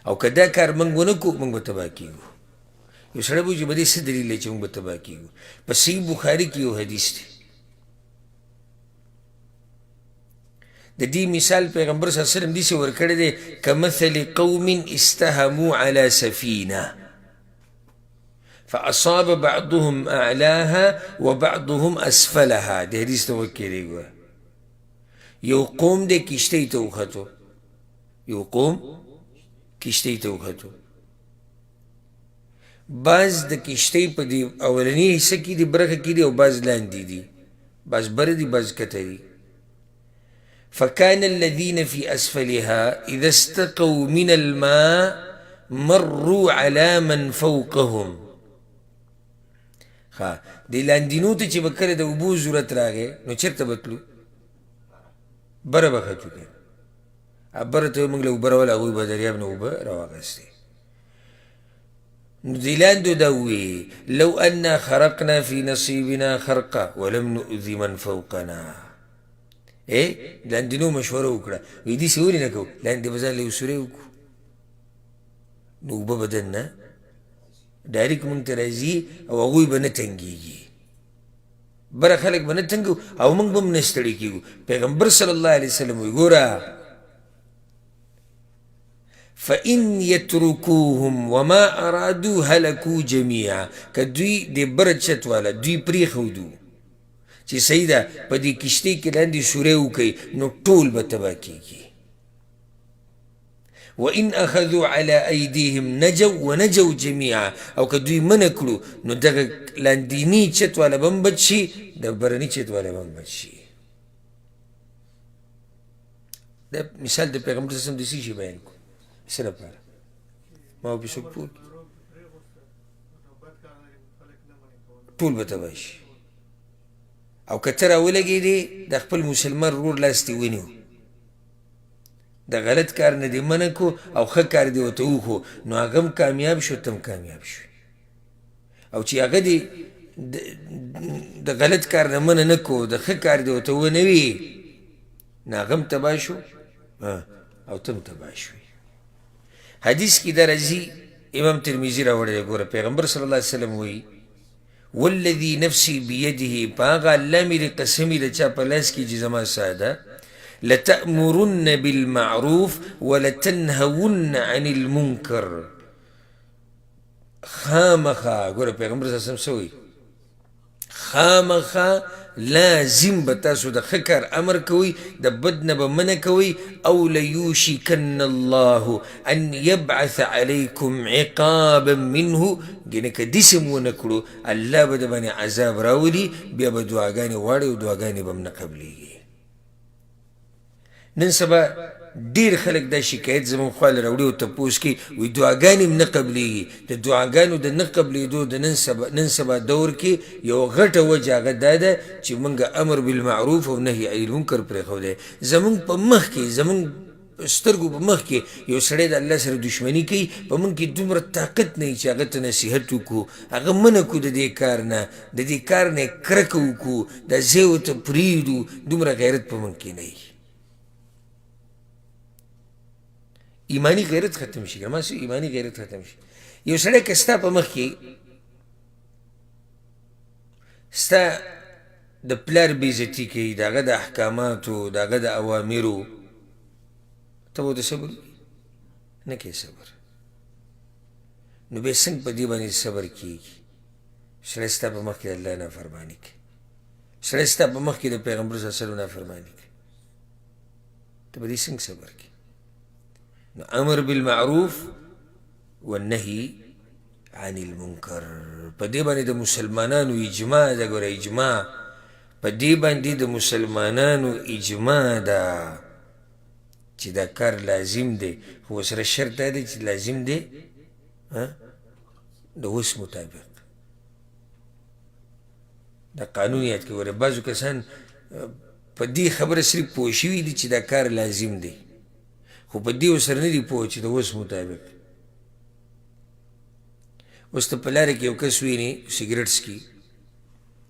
او که دا کار موږ ونه کړو موږ به تباه کېږو. یو سړی به وایي چې په دې څه دلیل دی چې موږ به تباه کېږو؟ په صحیح بخاري کې یو حدیث دی، د دې مثال پیغمبر صلی الله علیه وسلم داسې ورکړی دی، کمثل قوم استهموا علی سفینه فأصاب بعضهم أعلاها وبعضهم أسفلها. د حدیث ته غوږ کېږدئ. ګوره، یو قوم دی کښتۍ ته وختو، یو قوم کښتۍ ته وختو، بعض د کښتۍ په دې اولني حصه کې دي، برخه کې دي، او بعض لاندې دي، بعض بره دي، بعض کته دي. فكان الذين في أسفلها إذا استقوا من الماء مروا على من فوقهم. ښه، دې لاندینو ته چې به کله د اوبو ضرورت راغی نو چېرته به تلو؟ بره به ختو که نه، بره ته موږ له اوبه راوله، هغوی به دریاب نه اوبه راواخیستې. نو دې لاندو دا وویې لو أنا خرقنا في نصيبنا خرقا ولم نؤذي من فوقنا. لاندینو مشوره وکړه، وایي داسې ولې نه کوو، لاندې به ځان له یو سوری وکړو، نو اوبه به دننه ډایرک موږ ته راځي او هغوی به نه تنګېږي، بره خلک به نه تنګو او موږ به هم نه ستړي کېږو. پیغمبر صلی الله علیه وسلم وایي ګوره فإن يتركوهم وما أرادوا هلكوا جميعا. که دوی د بره چت والا دوی پرېښودو چې صحیح ده په دې کښتۍ کې لاندې سوری وکړي نو ټول به تباه کېږي. وإن أخذوا على أيديهم نجوا ونجوا جميعا. او که دوی منع کړو نو دغه لاندیني چت والا به هم بچ شي، د برني چت والا به هم بچ شي. دا مثال د پیغمبر صلی الله علیه وسلم د څه شي بیان کړو؟ څه لپاره؟ ما به څوک پوه ټول به تباه شي. او که ته راولګېدې د خپل مسلمان ورور لاس دې ونیو، د غلط کار نه دې منع کړو او ښه کار دې ورته وښو، نو هغه هم کامیاب شو، ته هم کامیاب شوې. او چې هغه دې د غلط کار نه منع نه کړو، د ښه کار دې ورته ونه وي، نو هغه هم تباه شو او ته هم تباه شوې. حدیث کې دا راځي، امام ترمذي راوړی دی، ګوره پیغمبر صلی الله علیه وسلم وایي والذي نفسي بيده، په هغه الله مې دې قسم وي د چا په لاس کې چې زما ساه ده، لتأمرن بالمعروف ولتنهون عن المنکر. خامخا ګوره پیغمبر صلی الله علیه وسلم څه وایي؟ خامخا لازم به تاسو د ښه کار امر کوئ، د بد نه به منع کوئ. او لیوشکن الله ان یبعث علیکم عقابا منه، ګنې که داسې هم ونه کړو الله به درباندې عذاب راولي، بیا به دعاګانې غواړئ او دعاګانې به هم نه قبلېږي. نن سبا ډېر خلک دا شکایت زموږ خواله راوړي او تپوس کوي، وایي دعاګانې هم نه قبلېږي. د دعاګانو د نه قبلېدو د نن سبا دور کې یوه غټه وجه هغه دا ده چې موږ امر بالمعروف او نهي عن المنکر پرېښودی. زموږ په مخ کې، زموږ سترګو په مخ کې یو سړی د الله سره دښمني کوي، په موږ کې دومره طاقت نه وي چې هغه ته نصیحت وکړو، هغه منع کړو د دې کار نه، د دې کار نه یې کرکه وکړو، دا ځای ورته پرېږدو، دومره غیرت په موږ کې نه وي. ایمانی غیرت ختم شي، ما څه ایمانی غیرت ختم شي. یو سړی که ستا په مخ کې ستا د پلار بېعزتي کوي، د هغه د احکاماتو، د هغه د اوامرو، ته به ورته صبر نه کوې صبر، نو بیا څنګه په دې باندې صبر کېږي؟ سړی ستا په مخ کې د الله نافرماني کوي، سړی ستا په مخ کې د پیغمبر صلی الله علیه وسلم نافرماني کوي، ته په دې څنګه صبر کوې؟ نو امر بالمعروف والنهي عن المنکر، په دې باندې د مسلمانانو اجماع ده. ګوره اجماع په دې باندې د مسلمانانو اجماع ده چې دا کار لازم دی، خو ورسره شرط دا دی چې لازم دی د وس مطابق. دا قانون یاد کړئ. ګوره بعضو کسان په دې خبره صرف پوه شوي دي چې دا کار لازم دی، خو په دې ورسره نه دي پوه چې د وس مطابق. اوس ته په لاره کې یو کس وینې سګرټ څکي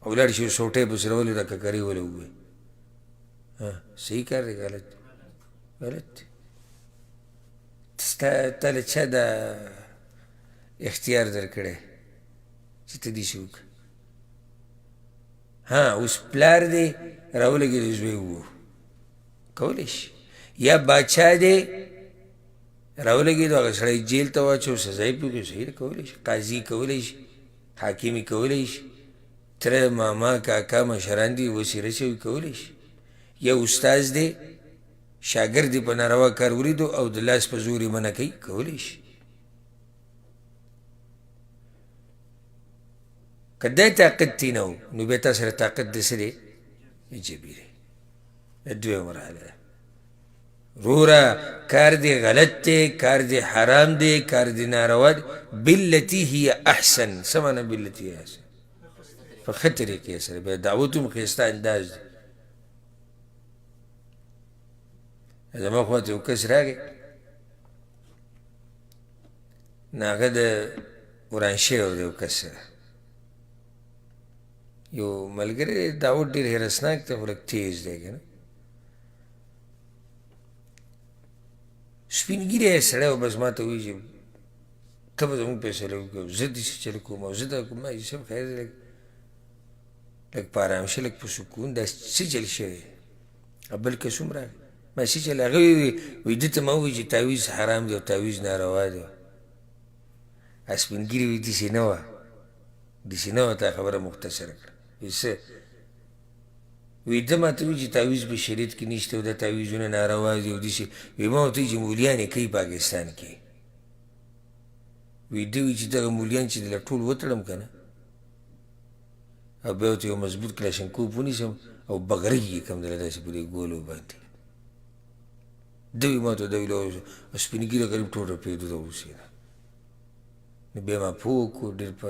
او لاړ شي سوټی پسې راولي دا ککرۍ وله ووایي، صحیح کار دی غلط دی؟ غلط دی. ستا تا له چا دا اختیار درکړی چې ته داسې وکړه؟ ها اوس پلار دی راولګېد زوی ووهو، کولی شي. یا باچا دی راولګېدو هغه سړی جیل ته واچو، سزا یې پرې وکړه، صحیح ده، کولی شي. قاضي کولی شي، حاکم یې کولی شي، تره ماما کاکا مشران دي وسې رسوي کولی شي. یا استاد دی شاګرد یې په ناروا کار ولیدو او د لاس په زور یې منع کوي، کولی شي. که دا طاقت ترې نه و نو بیا تا سره طاقت د څه دی؟ جبیرې. دا دویمه مرحله ده. روره کار دی غلط دی، کار دی حرام دی، کار دی ناروا دی، بالتي هي احسن. څه معنی بالتي هي احسن؟ په ښه طریقې سره. بیا دعوت هم ښایسته انداز دی. زما خوا ته یو کس راغی، نو هغه د وران شوی و د یو کس سره، یو ملګری دی، دعوت ډېر حرصناک دی خو لږ تیز دی که نه، سپین ږیری سړی و. بس ما ته وایي چې ته به زموږ فیصله وکړې، زه داسې چل کوم او زه دا کوم. ما ویل صاحب خیر دی، لږ لږ په ارام شه، لږ په سکون، دا څه چل شوی؟ او بل کس هم راغی، ما څه چل؟ هغه وایي وایي ده ته ما وویل چې تاویز حرام دی او تاویز ناروا دی. سپین ږیري وایي داسې نه وه، داسې نه وه، تا خبره مختصره کړه. وایي څه؟ وایي ده ما ته وویل چې تاویز په شریعت کې نشته او دا تاویزونه ناروا دي او داسې. وایي ما ورته وویل چې مولیان یې کوي پاکستان کې. وایي ده وایي چې دغه مولیان چې دله ټول وتړم که نه او بیا ورته یو مضبوط کلاشنکوف ونیسم او بغرۍ یې کړم دله داسې په دې ګولو باندې. ده وایي ما ته دا ویل او سپین ږیری غریب ټول رپېدو د غوسې نه. نو بیا ما پوه کړو ډېر په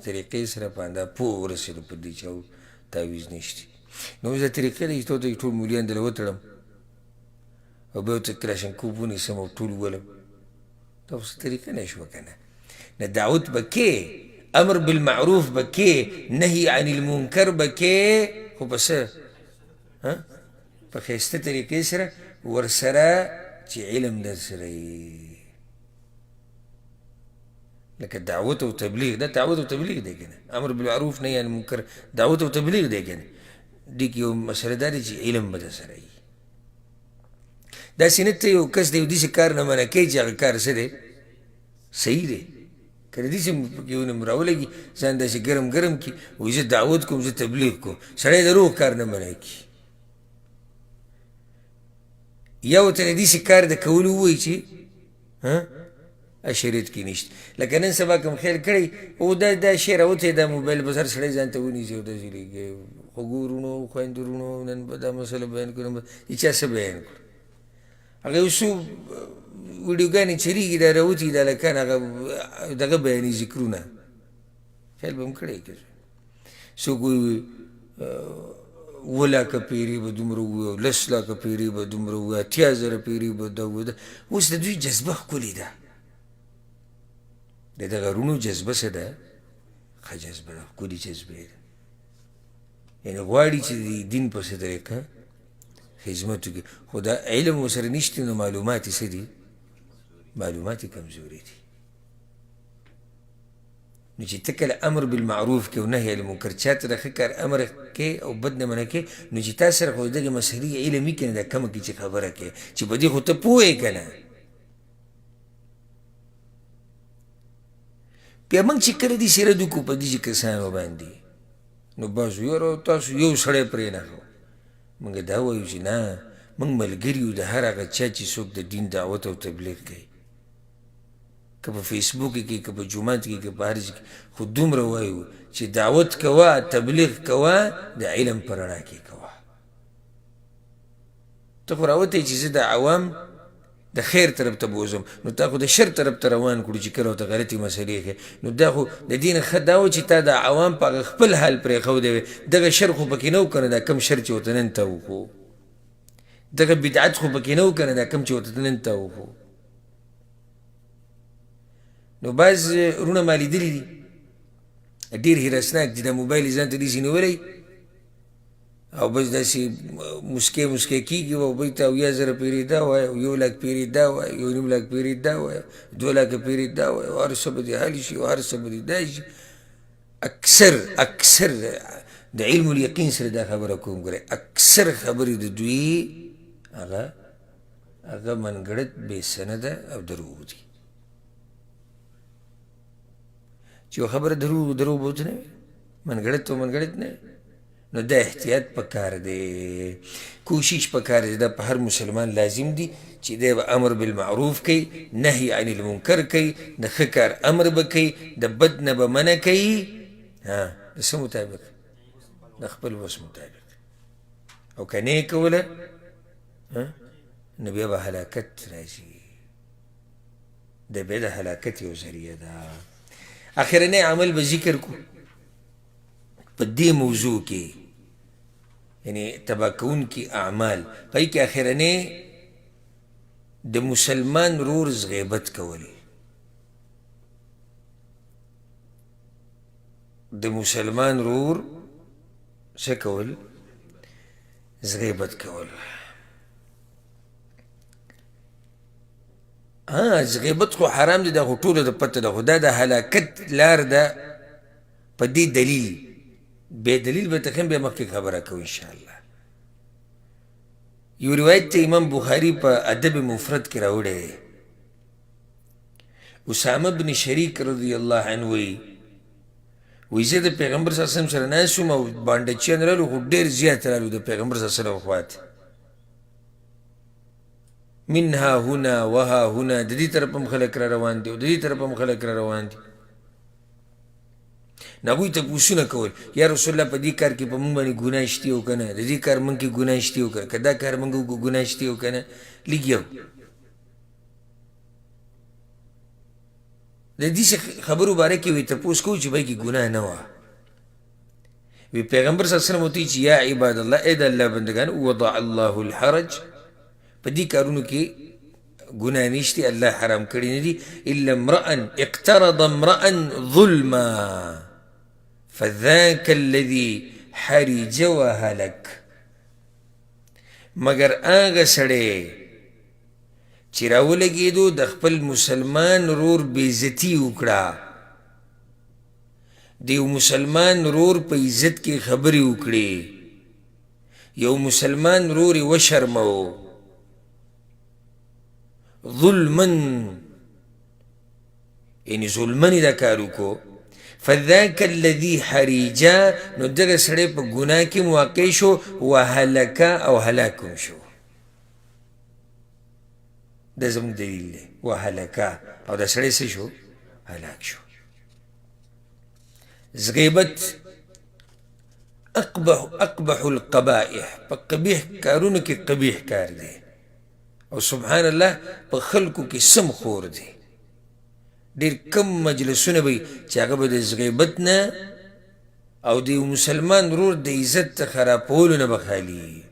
طریقې سره په اندا پوه ورسېدو په دې چې او تاویز نشته. نو اوس دا طریقې ده چې ته ورته ټول مولیان دله وتړم او بیا ورته کلاشنکوف ونیسم او ټول وولم، دا خو څه طریقه نه شوه که نه. نه دعوت به کې، امر بالمعروف به کې، نهي عن المنکر به کې، خو په څه؟ په ښایسته طریقې سره ورسره چې علم در سره وي، لکه دعوت او تبلیغ. دا دعوت او تبلیغ دی که نه، امر بالمعروف نهي عن المنکر دعوت او تبلیغ دی که نه. دې کې یو مسله دا ده چې علم به در سره وي. داسې نه ته یو کس د یو داسې کار نه منع کوې چې هغه کار څه دی؟ صحیح دی. که د داسې پکې ونوم راولګي، ځان داسې ګرم ګرم کړي، وایي زه دعوت کوم، زه تبلیغ کوم، سړی د روغ کار نه منع کړي. یا ورته د داسې کار د کولو ووایي چې شریعت کې نشته. لکه نن سبا کوم خیال کړی او دا دا شی راوتی، دا موبایل بس هر سړی ځان ته ونیسي او داسې لیکي، خوږو وروڼو، خویندو وروڼو، نن به دا مسله بیان کړو. دې چا څه بیان کړو؟ هغه یو څو ویډیوګانې چلېږي، دا راوتي د هلکان هغه دغه بیاني ذکرونه، خیال به هم کړی که څوک وایي اووه لاکه پیرې به دومره ووایي او لس لاکه پیرې به دومره ووایي، 80,000 پیرې به دا ووایي. اوس د دوی جذبه ښکلې ده، د دغه وروڼو جذبه څه ده؟ ښه جذبه ده، ښکلې جذبه ده. یعنې غواړي چې د دین په څه طریقه خدمت وکړي، خو دا علم ورسره نشته، نو معلومات یې څه دي؟ معلومات یې کمزوري دي. نو چې ته کله امر بالمعروف کې او نهی عن المنکر، چا ته د ښه کار امر کې او بد نه منع کې، نو چې تا سره خو د دغې مسلې علم وي که نه، دا کمه کې چې خبره کوې چې په دې خو ته پوه یې که نه. بیا موږ چې کله داسې رد وکړو په داسې کسانو باندې، نو بس یاره تاسو یو سړی پرې نه ښو. موږ دا وایو چې نه، موږ ملګري یو د هر هغه چا چې څوک د دین دعوت او تبلیغ کوي، که په فیسبوک کې، که په جومات کې، که په هر ځای کې، خو دومره وایو چې دعوت کوه، تبلیغ کوه، د علم په رڼا کې کوه. ته خو راوتی چې زه د عوام د خیر طرف ته بوځم، نو تا خو د شر طرف ته روان کړو چې کله ورته غلطې مسلې ښیې. نو دا خو د دې نه ښه دا و چې تا د عوام په هغه خپل حال پرېښودی وی، دغه شر خو پکې نه و که نه، دا کوم شر چې ورته نن تا وښو، دغه بدعت خو پکې نه و که نه، دا کوم چې ورته نن تا وښو. نو بعض وروڼه ما لیدلي دي ډېر هرسناک دي، دا موبایل یې ځان ته داسې نیولی او بس داسې مسکی مسکی کېږي او بل ته 70,000 پیرې دا وایي، او 1 لک پیرې دا وایي، 1.5 لک پیرې دا وایي، 2 لکه پیرې دا وایي، او هر څه به دې حل شي او هر څه به دې دا شي. اکثر اکثر د علم الیقین سره دا خبره کوم ګورئ، اکثر خبرې د دوی هغه هغه منګړت بې سنده او دروغ دي. چې یو خبره دروغ دروغ به ورته نه وي، منګړت او منګړت نه وي. نو دا احتیاط پکار دی، کوشش پکار دی، دا په هر مسلمان لازم دی چې دی به امر بالمعروف کوي، نهی عن المنکر کوي، د ښه کار امر به کوي، د بد نه به منع کوي، د څه مطابق؟ د خپل وس مطابق. او که نه یې کوله نو بیا به هلاکت راځي، دا بیا د هلاکت یو ذریعه ده. اخرنی عمل به ذکر کو په دې موضوع کې، یعنی تباه کوونکي اعمال، په هغې کې اخرنی د مسلمان ورور غیبت کول. د مسلمان ورور څه کول؟ غیبت کول. ها غیبت خو حرام دی، دا خو ټولو ته پته ده، خو دا د هلاکت لار ده. په دې دلیل بې دلیل به ته بیا مخکې خبره کوو انشاءالله. یو روایت ته امام بخاري په ادب مفرد کې راوړی دی، اسامه بن شریک رضی الله عنه وایي، وایي زه د پیغمبر صلی الله علیه وسلم سره ناست وم او بانډچیان رالو، خو ډېر زیات رالو د پیغمبر صلی الله علیه وسلم خوا ته، منها هنا وها هنا، د دې طرف هم خلک را روان دي او د دې طرف هم خلک را روان دي. نو هغوی تپوسونه کول، یا رسول الله په دې کار کې په موږ باندې ګناه شته او که نه، د دې کار موږ کې ګناه شته او که نه، که دا کار موږ وکړو ګناه شته او که نه. لږ یو د داسې خبرو باره کې وی تپوس کوو چې پای کې ګناه نه وه. وی پیغمبر صلی الله علیه وسلم ورته چې یا عباد الله، ای د الله بندګان، وضع الله الحرج، په دې کارونو کې ګناه نشته، الله حرام کړی نه دي، الا امرأ اقترض امرأ ظلما فذاک الذي حرج وهلک، مګر هغه سړی چې راولګېدو د خپل مسلمان رور بېعزتي وکړه، د یو مسلمان رور په عزت کې خبرې وکړې، یو مسلمان رور یې وشرموو ظلما، یعنی ظلماً یې دا کار وکړو، فذاک الذي حریجا، نو دغه سړی په ګناه کې واقع شو، وهلک او هلاک هم شو. دا زموږ دلیل دی، وهلک، او دا سړی څه شو؟ هلاک شو. غیبت اقبح القبائح، په قبیح کارونو کې قبیح کار دی، او سبحان الله په خلکو کې سم خور دی. ډېر کم مجلسونه به وي چې هغه به د غیبت نه او د یو مسلمان ورور د عزت د خرابولو نه به خالي.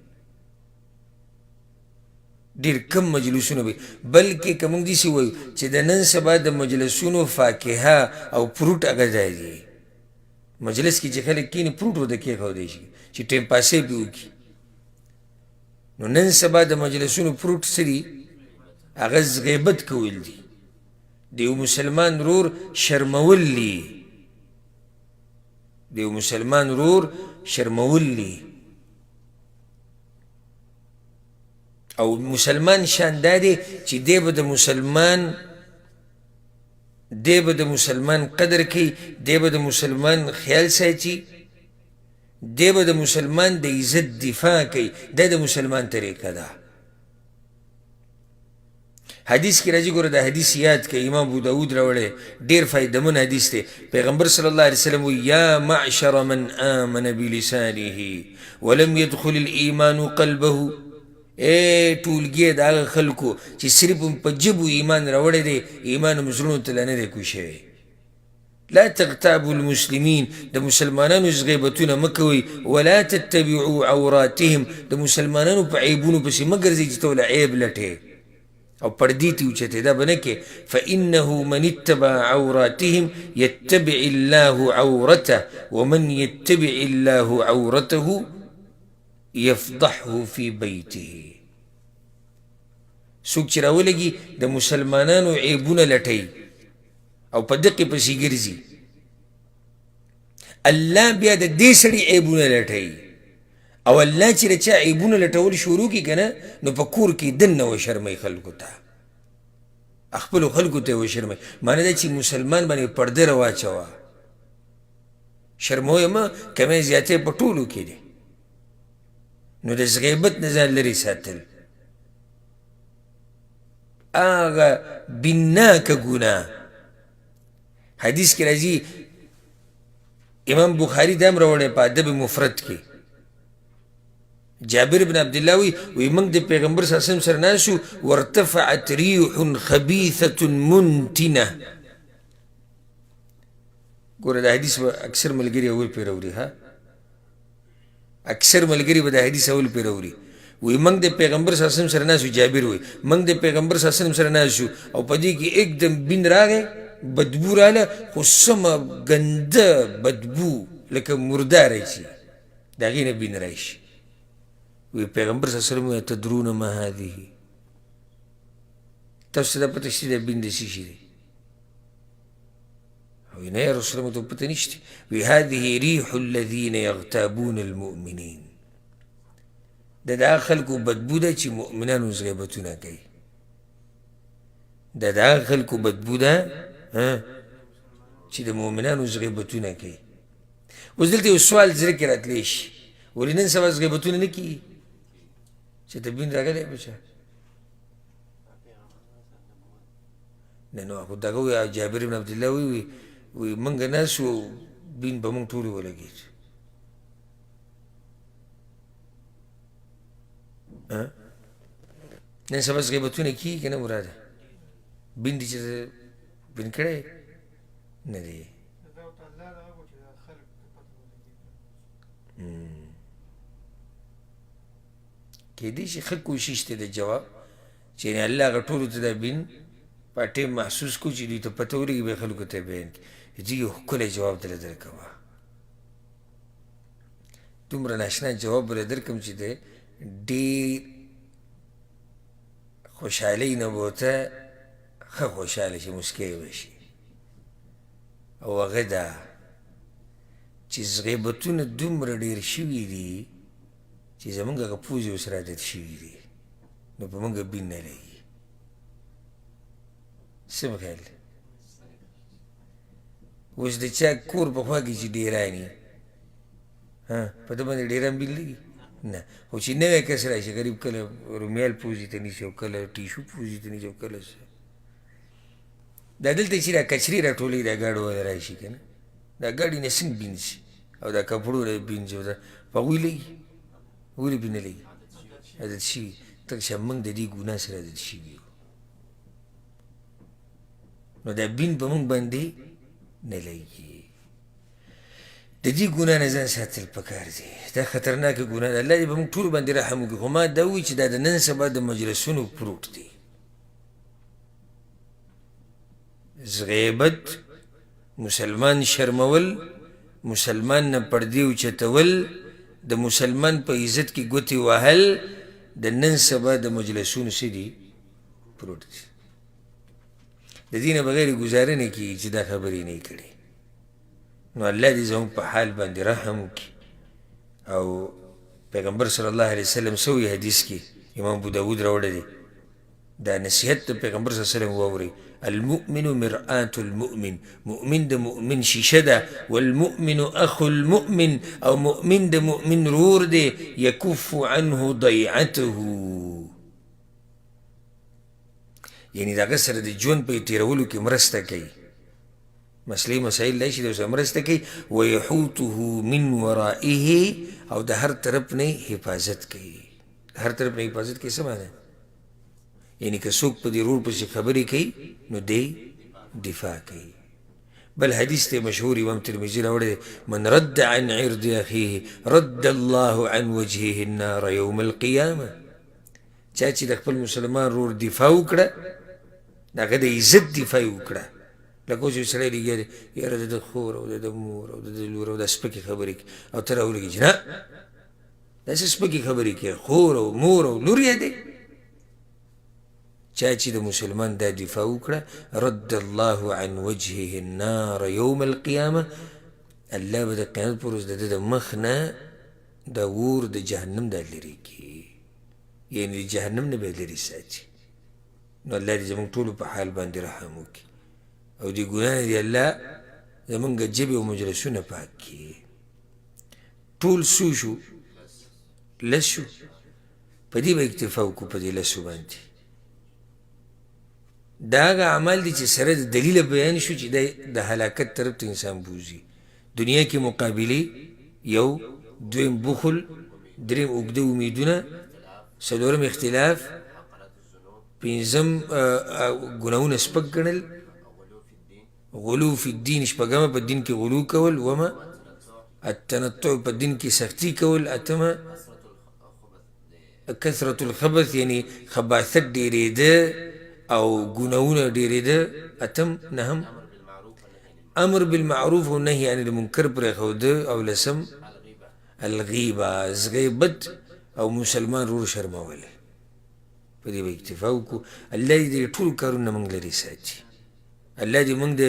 ډېر کم مجلسونه به، بلکې که موږ داسې وایو چې د نن سبا د مجلسونو فاکهه او فروټ هغه ځای دی. مجلس کې چې خلک کښېني فروټ ورته کېښودی شي چې ټایم پاسې پرې وکړي. نو نن سبا د مجلسونو فروټ څه دي؟ هغه غیبت کول دي، د یو مسلمان ورور شرمول دي، د یو مسلمان ورور شرمول دي. او مسلمان شان دا دی چې دی به د مسلمان قدر کوي، دی به د مسلمان خیال ساتي، دی به د مسلمان د عزت دفاع کوي. دا د مسلمان طریقه ده. حدیث کې راځي، ګوره دا حدیث یاد کړئ، امام ابو داود راوړی، ډېر فایدهمن حدیث دی. پیغمبر صلی الله علیه وسلم وایي یا معشر من آمن بلسانه ولم يدخل الایمان قلبه، ای ټولګی د هغه خلکو چې صرف هم په ژبو ایمان راوړی دی، ایمان هم زړونو ته لا نه دی کوز شوی. لا تغتابوا المسلمین، د مسلمانانو غیبتونه مه کوئ، ولا تتبعوا عوراتهم، د مسلمانانو په عیبونو پسې مه ګرځئ چې ته ورله عیب لټې او پردې ترې اوچتې، دا به نه کې. فإنه من اتبع عوراتهم يتبع الله عورته ومن يتبع الله عورته يفضحه في بيته. څوک چې راولګي د مسلمانانو عیبونه لټوي او په دقې پسې ګرځي، الله بیا د دې سړي عیبونه لټوي، او الله چې د چا عیبونه لټول شروع کړي که نه، نو په کور کې دننه وشرموي خلکو ته، خپلو خلکو ته یې وشرموي. معنی دا چې مسلمان باندې پرده راواچوه، شرموه یې مه، کمی زیاتی په ټولو کې دی. نو د غیبت نه ځان لرې ساتل هغه بناکه ګناه. حدیث کې راځي، امام بخاري دا هم راوړی په ادب مفرد کې، جابر بن عبدالله وایي، وایي موږ د پیغمبر صلی الله علیه وسلم سره ناست یو، وارتفعت ریح خبیثة منتنه. ګوره دا حدیث به اکثر ملګري اول پرې راوړي، ها اکثر ملګري به دا حدیث اول پرې راوړي. وایي موږ د پیغمبر صلی الله علیه وسلم سره ناست یو، جابر وایي موږ د پیغمبر صلی الله علیه وسلم سره ناست یو، او په دې کې ایکدم بین راغی، بدبو راله، خو سمه ګنده بدبو لکه مرداره چې د هغې نه بین راشي. وایي پیغمبر صلی الله علیه وسلم وایي تدرون ما هذه، تاسو ته دا پته شته دا بین د څه شي دی؟ وایي نه یا رسول الله، موږ ته پته نشته. وایي هذه ریح الذین یغتابون المؤمنین، دا د هغه خلکو بدبو ده چې مؤمنانو غیبتونه کوي. دا د هغه خلکو بدبو ده چې د مؤمنانو غیبتونه کوي. اوس دلته یو سوال زړه کې راتلی شي، ولې نن سبا غیبتونه نه کېږي؟ چې ته بین راغلی بچه نه، نو خو دغه وایي جابر بن عبدالله وایي، وایي موږ ناست وو، بین په موږ ټولو ولګېد. نن سبا غیبتونه کېږي که نه مراده؟ بین دې چې بین کړی نه دی. کېدای شي ښه کوشش دی د جواب چې یعنې الله هغه ټولو ته دا بین په ټیم محسوس کړو چې دوی ته پته ولګي، بیا خلکو ته یې بیان کړي. زه یو ښکلی جواب درله درکوم، دومره ناشنا جواب به درکړم چې دی ډېر خوشحالۍ نه به ورته ښه خوشحاله شي، موسکی به شي. او هغه دا چې غیبتونه دومره ډېر شوي دي چې زمونږ هغه پوزې اوس عادت شوي دي، نو په موږ بین نه لګي. څه خیال دی؟ اوس د چا کور په خوا کې چې ډېران وي، ها په ده باندې ډېران بیل لګي؟ نه. خو چې نوی کس راشي، غریب کله رومیال پوزې ته نیسي او کله ټیشو پوزې ته نیسي او کله څه. دا دلته چې دا کچرې راټولوي، دا ګاډو والا راشي که نه، دا ګاډي نه څنګه بینځي او دا کپړو نه بینځي او دا په هغوی لګي، ولې پرې نه لګي؟ عادت شوي. تر شه موږ د دې ګناه سره عادت شوي یو، نو دا بین په موږ باندې نه لګي. د دې ګناه نه ځان ساتل پکار دی، دا خطرناکه ګناه ده. الله دې په موږ ټولو باندې رحم وکړي. خو ما دا وویل چې دا د نن سبا د مجلسونو پروت دی. غیبت، مسلمان شرمول، مسلمان نه پردې اوچتول، د مسلمان په عزت کې ګوتې وهل، د نن سبا د مجلسونو څه دي؟ پروت دي. د دې نه بغیر ګزاره نه کېږي چې دا خبرې نه کړي. نو الله دې زموږ په حال باندې رحم وکړي. او پیغمبر صلی الله علیه وسلم څه وایي حدیث کې، امام ابو داود راوړی دی، دا نصیحت د پیغمبر صلی الله علیه وسلم واورئ: المؤمن مرآة المؤمن، مؤمن د مؤمن شیشه ده، والمؤمن اخو المؤمن، او مؤمن د مؤمن رور دی، یکف عنه ضیعته، یعنی د هغه سره د ژوند په تېرولو کې مرسته کوي، مسلې مسایل دا چې د سره مرسته کوي، ویحوطه من ورائه، او د هر طرف نه حفاظت کوي. د هر طرف نه حفاظت کوي څه معنی؟ یعنی که څوک په دې رور پسې خبرې کوي نو دی دفاع کوي. بل حدیث ته مشهور امام ترمذي راوړی دی: من رد عن عرض اخیه رد الله عن وجهه النار یوم القیامه. چا چې د خپل مسلمان رور دفاع وکړه، د هغه د عزت دفاع یې وکړه، لکه اوس یو سړی لګیا دی، یاره د ده خور او د ده مور او د ده لور او دا سپکې خبرې کوي، او ته راولېږي چې نه داسې سپکې خبرې کوي، خور او مور او لور یې دی. چا چې د مسلمان دا دفاع وکړه، رد الله عن وجهه النار یوم القیامه، الله به د قیامت پر ورځ د ده د مخ نه د اور د جهنم دا لرې کړي، یعنې د جهنم نه به یې لرې ساتي. نو الله دې زموږ ټولو په حال باندې رحم وکړي، او دې ګناه نه دې الله زموږ ژبې او مجلسونه پاک کړي. ټول څو شو؟ لس شو. په دې به اکتفا وکړو، په دې لسو باندې. دا هغه اعمال دي چې سره د دلیله بیان شو چې د هلاکت طرف ته انسان بوځي. دنیا کې مقابلې یو، دویم بخل، دریم اوږده امیدونه، څلورم اختلاف، پنځم ګناهونه سپک ګڼل، غلو فی الدین شپږمه په دین کې غلو کول، اوومه التنطع په دین کې سختی کول، اتمه کثرت الخبث یعنی خباثت ډېرېده او ګناهونه ډېرېده، اتم نهم امر بالمعروف او نهی عن المنکر پرېښوده، او لسم الغیبه غیبت او مسلمان رور شرمول. په دې به اکتفا وکړو. الله دې دې ټول کارونه موږ لرې ساتي، الله دې موږ د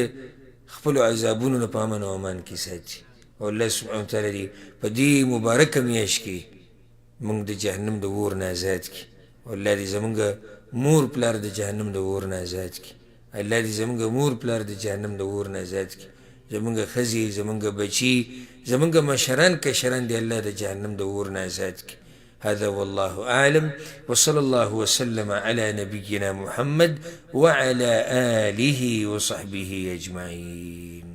خپلو عذابونو نه په امن او امان کې ساتي، او الله سبحانه وتعالی دې په دې مبارکه میاشت کې موږ د جهنم د اور نه آزاد کړي، او الله دې زموږ مور پلار د جهنم د اور نه آزاد کړي، الله دې زموږ مور پلار د جهنم د اور نه آزاد کړي، زموږ ښځې، زموږ بچي، زموږ مشران کشران دې الله د جهنم د اور نه آزاد کړي. هذا والله أعلم، وصلى الله وسلم على نبينا محمد وعلى آله وصحبه أجمعين.